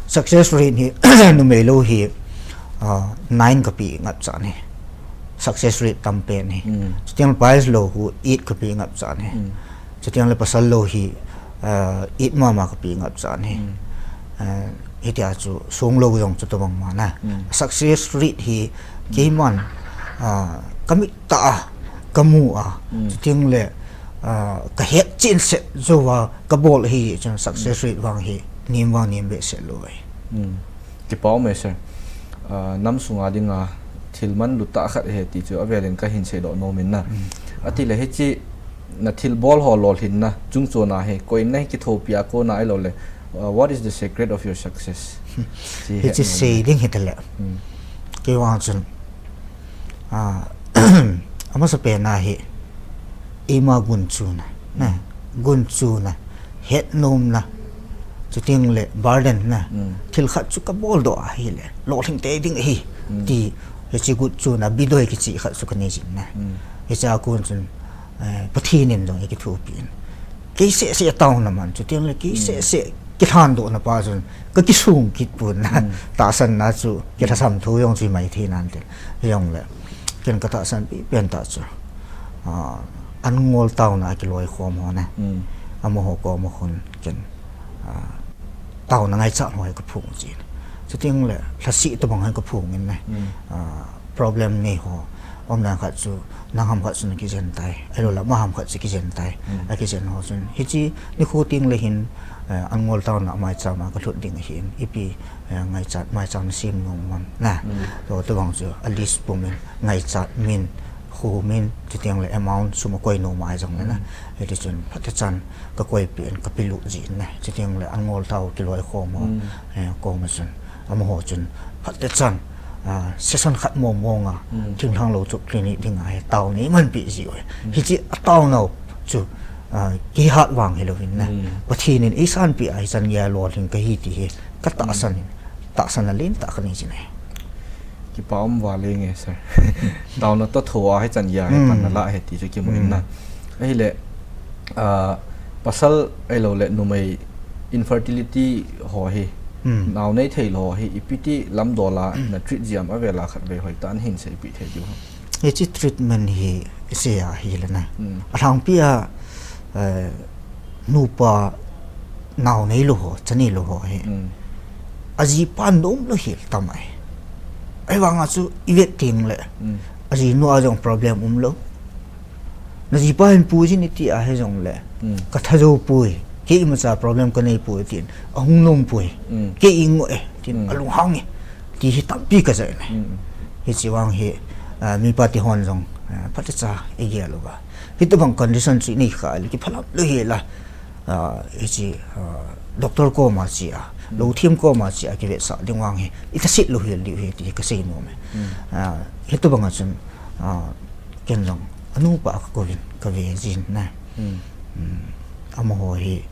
success rate hi, numei lou hi, ah, nine kape ngap chan hi. Success rate tam pen hi. Chuteng le pais lou hu eight kape ngap chan hi. Chuteng le pasal lou hi, ah, eight mama kape ngap chan hi. Ah, hitia chu song lou jong chu tobang ma na. Success rate hi keiman, ah, kamit tah a kamu a. Chuteng le, ah, ka het chen set jou va ka bol hi chun success rate vang hi nem vang nem behseh lou ahi. Hmm. Kipa um e sir. Ah, nam sunga dinga thil manlu tah khat ahi ti chu avelin kahin seidoh nom in na. Hmm. Atile hiche na thil bol ho lolhinna chungchon a hi koiin nahi kithopi a kona ahilou le, ah, what is the secret of your success? Hiche sei ding hitale. Hmm. Kei vang chun, ah, amasapen a hi eima gunchuna, na, gunchuna, hetnomna, chuteng le burden na, hmm, thil khat chu ka boldoh ahile lolhing tei ding ahi, hmm, ti, hiche gunchuna bidoi kicheh khat chu kanei jin na. Hmm. Hiche a kon chun, eh, Pathen in jong eikithopi in, kei seh seh taona man, chuteng le kei seh seh kilhandohna pa chun kakisung kit pon na. Hmm. Tahsanna chu kilhasam thou jong chu himai thei nante. Hijongle ken katahsan pipen tah chu, ah, an ngol taona a kiloikhom ho na. Hmm. Amaho koma khun ken, ah, taona ngaichat ho hi kaphong jin. Chuteng le lhasih tobang hi kaphong in na. Hmm. Ah, problem nei ho um dan khat chu, nang ham khat chu nakijen tai, ahilou le ama ham khat chu kijen tai. Hmm. Akijen ho chun hiche nikho teng le hin, eh, an ngol taona maicham a kalhut ding ahin, ipi, eh, ngaichat maicham nasem nom ham na. Hmm. Toh tobang chu a list pum in, ngaichat min, kho min, chuteng le amount, sum akoi nom a jongle na. Hmm. Hiti chun phatechan kakoipeh in kapelut jin na. Chuteng le an ngol tao kiloikhom ho, hmm, eh, koma chun, amaho chun phatechan, ah, session khat mong mong a, hmm, thinglhang lou chu clinic dinga hi taona eimanpeh ji uve. Hmm. Hiche a taonau chu, ah, kei hat vang hilouvin na. Hmm. Pathen in eisanpeh a hichan geiya lolhing kahi ti hi katahsan in, tahsan alen tah kanei jin ahi. Kipa um val e nge sir. Taona toh thou a hichan geiya hi, hmm, pan nalah ahi ti chu kimu in na. Hmm. Ahile, ah, pasal ahilou le numei infertility ho hi, hmm, nao nei thei lou ho hi, ipi ti lamdol a na treat ji ham, avel a khatvei hoitah in hin seipeh thei diu ham? Hiche treatment hi isei ahile na. Hmm. Alhangpi a, eh, nupa nao neilou ho, cha neilou ho hi, hmm, ajipa nom lou hi tam ahi. Ahivanga chu ivet teng le, hmm, ajinu a jong problem umlou. Najipa hin pui jin iti ahi jongle, hmm, katha jou poi, kei imacha problem kanei poi tin ahung nom poi. Hmm. Kei ingoh e tin, hmm, alunghang e ti hi tampi kaja in ahi. Hmm. Hiche vang hi, ah, mipa te hon jong, ah, phatecha igel uva, hitobang condition chu inei khah le kiphalam lou hi la, ah, hiche, ah, doctor koma che a, hmm, louthem koma che a kivetsah ding vang hi ithaset lou hel diu ahi ti hi kasei nom e. Hmm. Ah, hitobang a chun, ah, ken jong anupa kakouvin kave jin na. Hmm. Hmm. Amaho hi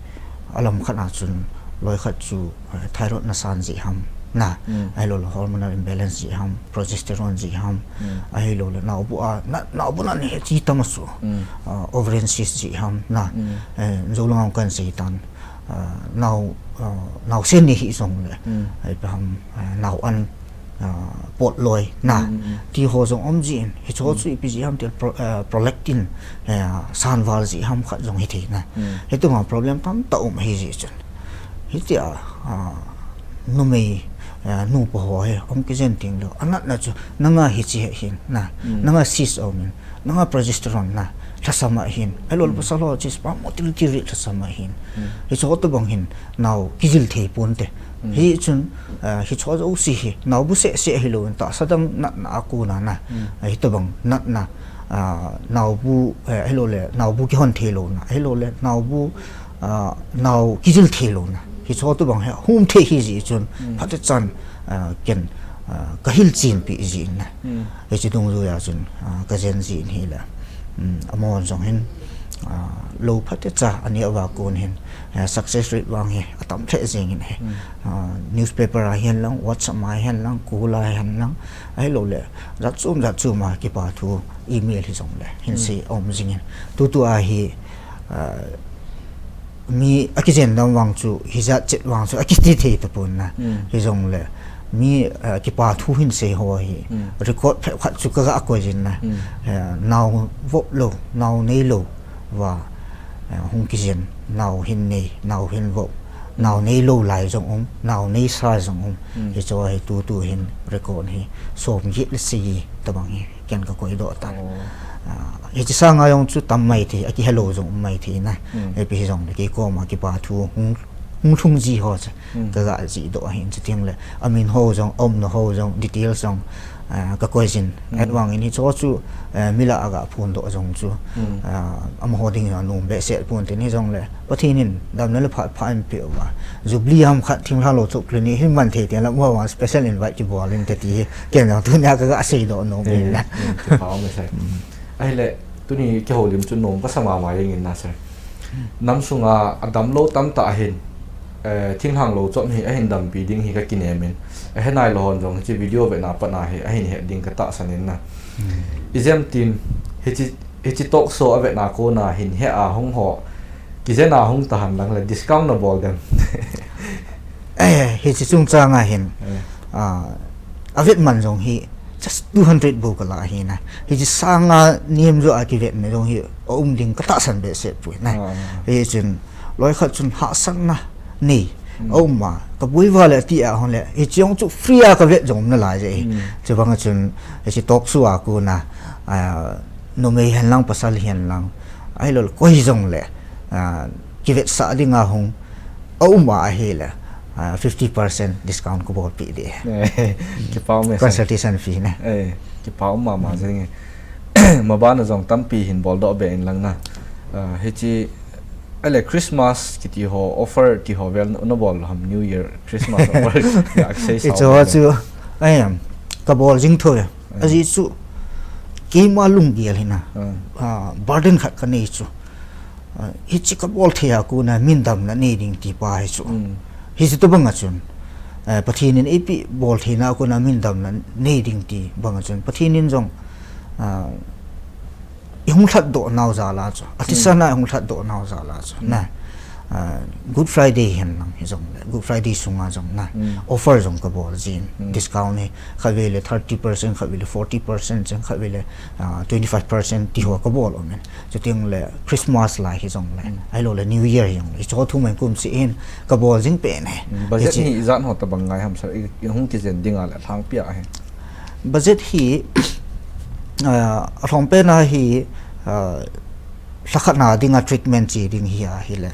alam khat a chun loi khat chu, eh, thyroid nasan jeh ham na. Hmm. Ahilou le hormonal imbalance jeh ham, progesterone jeh ham. Hmm. Ahilou le naobu a, na, naobu natna hi chi tama chu. Hmm. Ah, ovarian cyst jeh ham na. Hmm. Eh, jou lang a kan sei tan. Ah, nao, ah, naosen nei hi jongle, hmm, ipi ham, ah, nao an, ah, pot loi na. Hmm, hmm, hmm. Ti ho jong um jin, hiche ho, hmm, chu ipi jeh ham tile pro-, ah, prolactin, eh, san val jeh ham khat jong hithei na. Hmm. Hitobang problem tamtah um ahi jeh chun, hitia, ah, numei, ah, nupa ho hi hung kijen teng le, anatna chu nanga hiche hi hin na, hmm, nanga cyst aum in, nanga progesterone na lhasam ahin, ahilou le, hmm, pasal ho chu sperm motility rate lhasam ahin. Hmm. Hiche ho tobang hin nao kijil thei ponte. Hmm. Hichun, ah, hiche ho jouse hi naobu seh seh ahilouvin tahsa dang natna a kona na. Hmm. Ah, hitobang natna, ah, naobu, eh, ahilou le naobu kihon thei louna, ahilou le naobu, ah, nao kijil thei louna, hiche ho tobang hi hung um thei ahi jeh chun, hmm, phatechan, ah, ken, ah, kahil chenpi jin na. Hmm. Hiche dungjuiya chun, ah, kajen jin ahile. Hmm, amahon jong hin, ah, lou phatecha anei uva kon hin, ah, success rate vang hi atam lheh jeng in ahi. Hmm. Ah, newspaper a hihen lang, WhatsApp a hihen lang, call a hihen lang, ahilou le jat chom jat chom a kipa thu, email hijongle hin, hmm, sei aum jing in. Tutu a hi, ah, mi akijen dam vang chu, hijat chet vang chu akiti thei tapon na. Hmm. Hijongle mi, ah, kipa thu hin sei ho hi, hmm, record phabep khat chu kaga koi jin na. Hmm. Ah, nao vop lou, nao neilou va, ah, hung kijen, nao hin nei, nao hin vop, Nao nei lou lai jong um, nao nei sa jong um. Hmm. Hiche hi tutu hin record hi som get le sagi tabang hi ken ka koi doh tan. Oh. Ah, hiche sanga jong chu tam mai thei, akihe lou jong um mai thei na. Hmm. Ipi hijongle kei koma kipa thu hung, hung lhung ji ho chu. Hmm. Ka ga jih doh ahin, chuteng le amin ho jong, aumna ho jong, details jong, ah, ka koi jin. Hmm. Ahivangin hiche chu, eh, mi lah a ga phondoh jong chu, hmm, ah, amaho ding jong nom behseh pon tin, hijongle Pathen in damna le phat pha eipeh uva, Jubilee ham khat thinglhang louchop clinic hi man thei teng le, amaho vang special invite kibol inte ti hi ken jong tunia ka ga seidoh nom in. Eh, eh, kipa um e sir. Hmm. Ahile, tuni kihoulim chu nom kasa mama jeng in na sir. Nam sunga adam lou tamtah ahin, eh, thinglhang louchop hi ahin dampi ding hi ka kinem in. Ahe nailou hon jong hiche video vetna pat a hi ahin het ding ka tahsan in na. Hmm. Ijemtin hiche, hiche talk show avetna kona hin he a hung ho, kijen a hung tahen lang le discount na bol dem. Eh, hiche chungchang a hin, eh, ah, avet man jong hi just two hundred bou ka la ahi na. Hiche sanga nem jo a kivet me jong hi aum ding ka tahsan behseh poi na. Ah. Hichun loi khat chun hahsatna nei, hmm, aum a, ka boi uva le ati a hon le, hiche jong chu free a ka vet jong um nalai je hi. Hmm. Chubang a chun hiche talk show a kona, ah, numei hen lang, pasal hen lang, ahilou le koi jong le, ah, kivetsah ding a hung aum a ahile, ah, fifty percent discount ka bolpeh ding. Eh, kipa um e sir. Consultation fee na. Eh, kipa um mama jeng e. Maban a jong tampi hin boldoh be in lang na. Ah, hiche, ahile Christmas kiti ho, offer ti ho vel na bol ham, New Year, Christmas offer. Ya, sei sao. Hiche ho chu, ai am, ka bol jing thou e. Hmm. Ajeh chu, keima lunggel hi na. Hmm. Ah, burden khat ka nei chu. Ah, hiche ka bol thei a kona min damna nei ding ti pa hi chu. Hmm. Hiche tobang a chun, eh, Pathen in eipeh bol theina a kona min damna nei ding ti bang a chun, Pathen in jong, ah, i hung lhatdoh nau jal a chu. Hmm. Athisan a i hung lhatdoh nau jal a chu. Hmm. Na, ah, Good Friday hen lang hijongle, Good Friday sunga jong na, hmm, offer jong ka bol jin. Hmm. Discount hi, khatvei le thirty percent, khatvei le forty percent, cheng khatvei le, ah, twenty-five percent ti ho ka bol um in. Chuteng le Christmas lai hijongle, hmm, ahilou le New Year hijongle, hiche ho thu mai kum seh hin ka bol jing pen e. Hmm, budget hiche hi ijat ho tabang ngai ham sir, i, i hung kijen ding a le lhangpi a hi. Budget hi, ah, alhom pen a hi, ah, lhakhat na ding a treatment che ding hi ahile,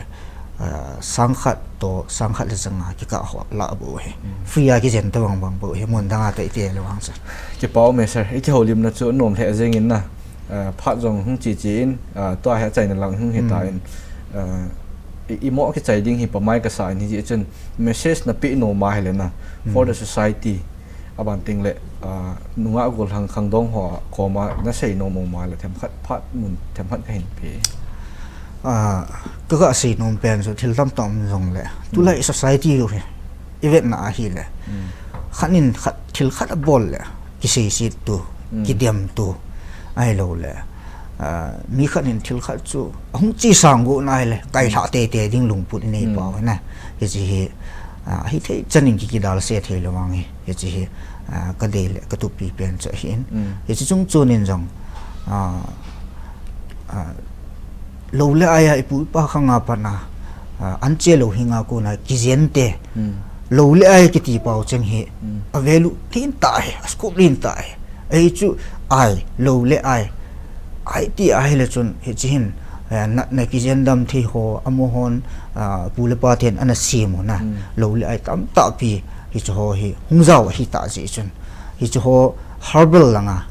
ah, sang khat to, sang khat le janga kikah ho lah bou hi. Hmm. Free a kijen tabang bang bou hi, mun dang a tah ite le vang sir. Kipa um e sir, i kihoulimna chu nom lheh jeng in na. Ah, phat jong hung che che in, ah, tua hi achaina lang hung hita in, ah, i, i mo kichai ding hi pamai kasa in, hijeh chun message na pe nom a hile na, for the society, aban teng le, ah, nungah gollhang khangdong ho koma na sei nom nom a le themkhat phat mun themkhat ka hin pe. Ah, ka ga sei nom pen chu thil tamtah um jongle, tulai society u hi i vetna ahile, khat in khat, thil khat abol le kiseiset tu, kidem tu, ahilou le, ah, mi khat in thil khat chu ahung che sang go na hile, kailhah teitei ding lungput i nei pau na. Hiche hi, ah, hithei chan in ki, kidalse thei lou vang hi, hiche hi, ah, ka dei le ka tupi pen chu ahin. Hiche chung chun in jong, ah, ah, lou le ai a ipu ipa khang a pat na, ah, an che lou hing a kona kijen te. Lou le ai kiti pau cheng hi, a value lentah hi, a scope lentah hi. Ahi chu ai, lou le ai. Ai ti ahile chun, hiche hin, eh, na, na kijen dam thei ho, amahon, ah, pu le pa ten ana sem u na. Lou le ai tamtah pi, hiche ho hi, hung jao ahitah jeh chun. Hiche ho herbal langa,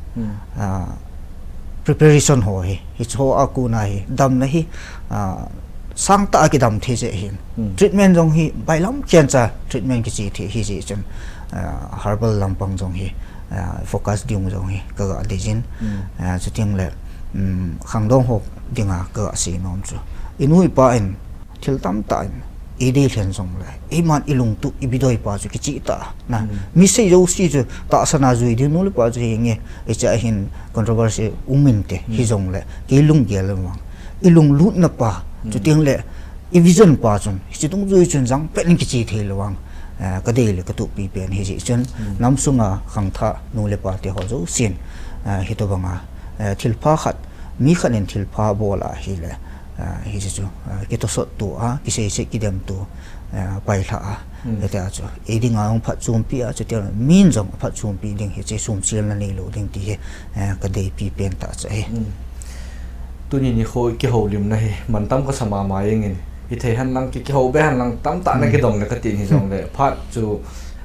ah, preparation ho hi, hiche ho a kona hi, damna hi, ah, sangtah a kidam thei jeh hin. Treatment jong hi, bailam khencha treatment kiche thei hijeh chun, ah, herbal lampang jong hi, ah, focus ding jong hi, ka ga deijin. Ah, chuteng le, um, khangdong ho dinga ka ga sei nom chu. I nu i pa in, thil tamtah in, i dei lhen jongle, eiman i lungtup, i bidoi pa chu kicheh tah na. Mi sei jouse chu tahsan a jui ding nu le pa chu hinge, hiche a hin controversy um inte, hijongle, kei lunggel vang, i lunglutna pa, chuteng le, i vision pa chun, hiche dungjui chun jangpen in kicheh thei lou vang, eh, ka dei le ka tupi pen hijeh chun, nam sunga khangthah nu le pa te ho jousen, eh, hitobanga, eh, thilpha khat, mi khat in thilpha bol ahile, eh, hiche chu, ah, kitosot to a, kiseiset kidem to, ah, pailha a. Hmm. Hiti a chu, ei dinga hung phatchompi a, chuti a min jong phatchompi ding hiche sumchilna neilou ding ti hi, ah, kadeipi pen tah chu ahi. Hmm. Tuni nikho kihoulimna hi, mantam kasa mama jengin, hithei henlang ki, kihou be henlang tamtah na kidong le kati hi jongle, phat chu,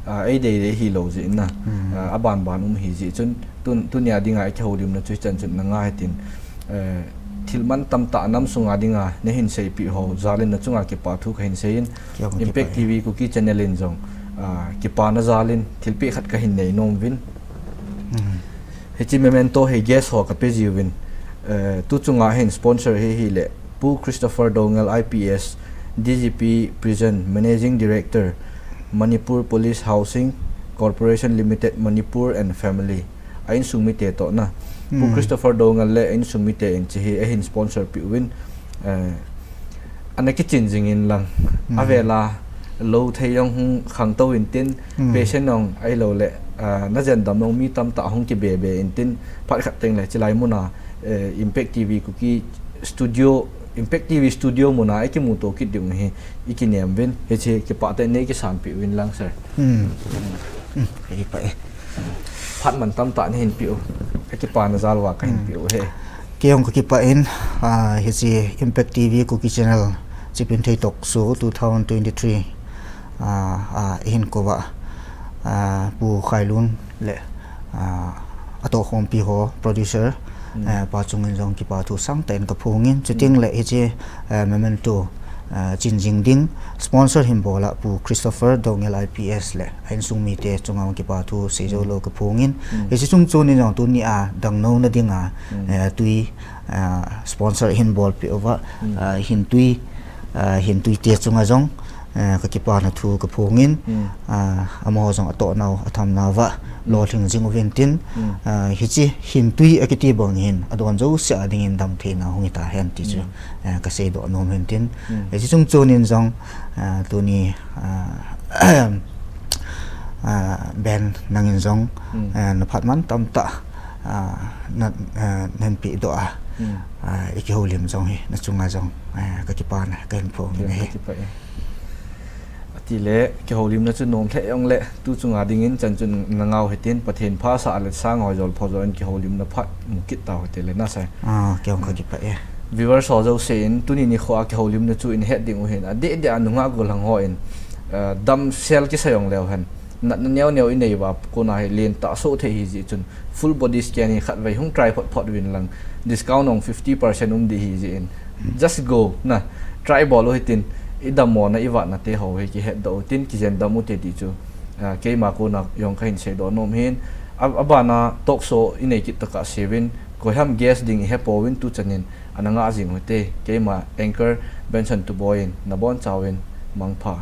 ah, ei deidei hilou jeh in na, ah, abanban um hi jeh chun, tun, tunia dinga kihoulimna chu hichan chun na nga hitin, eh, thil mantam tah nam sunga dinga nahin seipeh ho jal in na chunga kipa thu kahin sei in, Impact T V Kuki channel in jong, ah, kipana jal in thilpeh khat kahin nei nom uvin. Hiche memento hi guest ho kape jiuvin, eh, tu chunga hin sponsor hi hile Pu Christopher Doungel I P S, D G P Prison, Managing Director, Manipur Police Housing Corporation Limited, Manipur and Family. A insung mite toh na. Pu Christopher Doungel le a insung mite in hiche hi ahin sponsor peh uvin, eh, ana kichin jing in lang. Avela lou thei jong hung khangtou intin, patient jong ahilou le, ah, na jen dam jong mi tamtah hung kibe be intin, phat khat teng le chilai muna, eh, Impact T V Kuki studio, Impact T V studio muna ikimuto kit diu hi ikinem uvin, hiche kipah tah in nei kisanpeh uvin lang sir. Hmm. Hmm. Phat mantam tah nahin peh u. Kakipana jal uva kahin peh u hi. Kei jong kakipah in, ah, hiche Impact T V Kuki channel, Chipinthei Talk Show two thousand twenty-three, ah, ah, ihin kou uva, ah, Pu Khailun le, ah, atohkhompi ho, producer, eh, pa chungin jong kipa thu sangtah in kaphongin, chuteng le hiche, eh, memento, eh, chin jing ding, sponsor hin bol a Pu Christopher Doungel I P S le a insung mite chunga kipa thu seijou lou kaphongin. Hiche chung chon in jong tunia dangnouna dinga, eh, tui, eh, sponsor hin bolpeh uva, eh, hintui, eh, hintui te chunga jong, eh, kakipana thu kaphongin, ah, amaho jong atohnau, athamnau va, lolhing jing uvin tin, ah, hiche hintui akiti bang hin, adon jouse a dingin damtheina hung hita hen ti chu, eh, kaseidoh nom hin tin. Hiche chung chon in jong, ah, tuni, ah, ah, Ben nangin jong, ah, na phat mantam tah, ah, na, ah, nahin pehdoh a, ah, ikihoulim jong hi, na chunga jong, ah, kakipana, kahin phong in ahi. Atile, kihoulimna chu nom lheh jongle, tu chunga dingin chan chun na ngau hitin, Pathen pha sah le sang hoi jol pho jol in kihoulimna phat mu kit tau hitile na sir. Ah, kei jong kakipah e. Viewers ho jouse in, tuni nikho a kihoulimna chu in het ding u hin, adeh deh a nungah gollhang ho in, eh, damsel kisa jongleu hen. Natna neo neo inei uva, kona hi lentah soh thei ahi jeh chun, full body scan hi khatvei hung try phot phot uvin lang, discount jong fifty percent um ding ahi jeh in, just go, na, try bol u hitin, idammona, ivatna te ho hi kihetdoh u tin, kijen dam u te ti chu, ah, keima kona jong kahin seidoh nom hin, a, abana talk show inei kit tokah seuvin, koiham guest ding ihepouvin tuchan in, ana ngah jing u hite, keima anchor Benson Tuboi in, nabonchauvin, mangpha.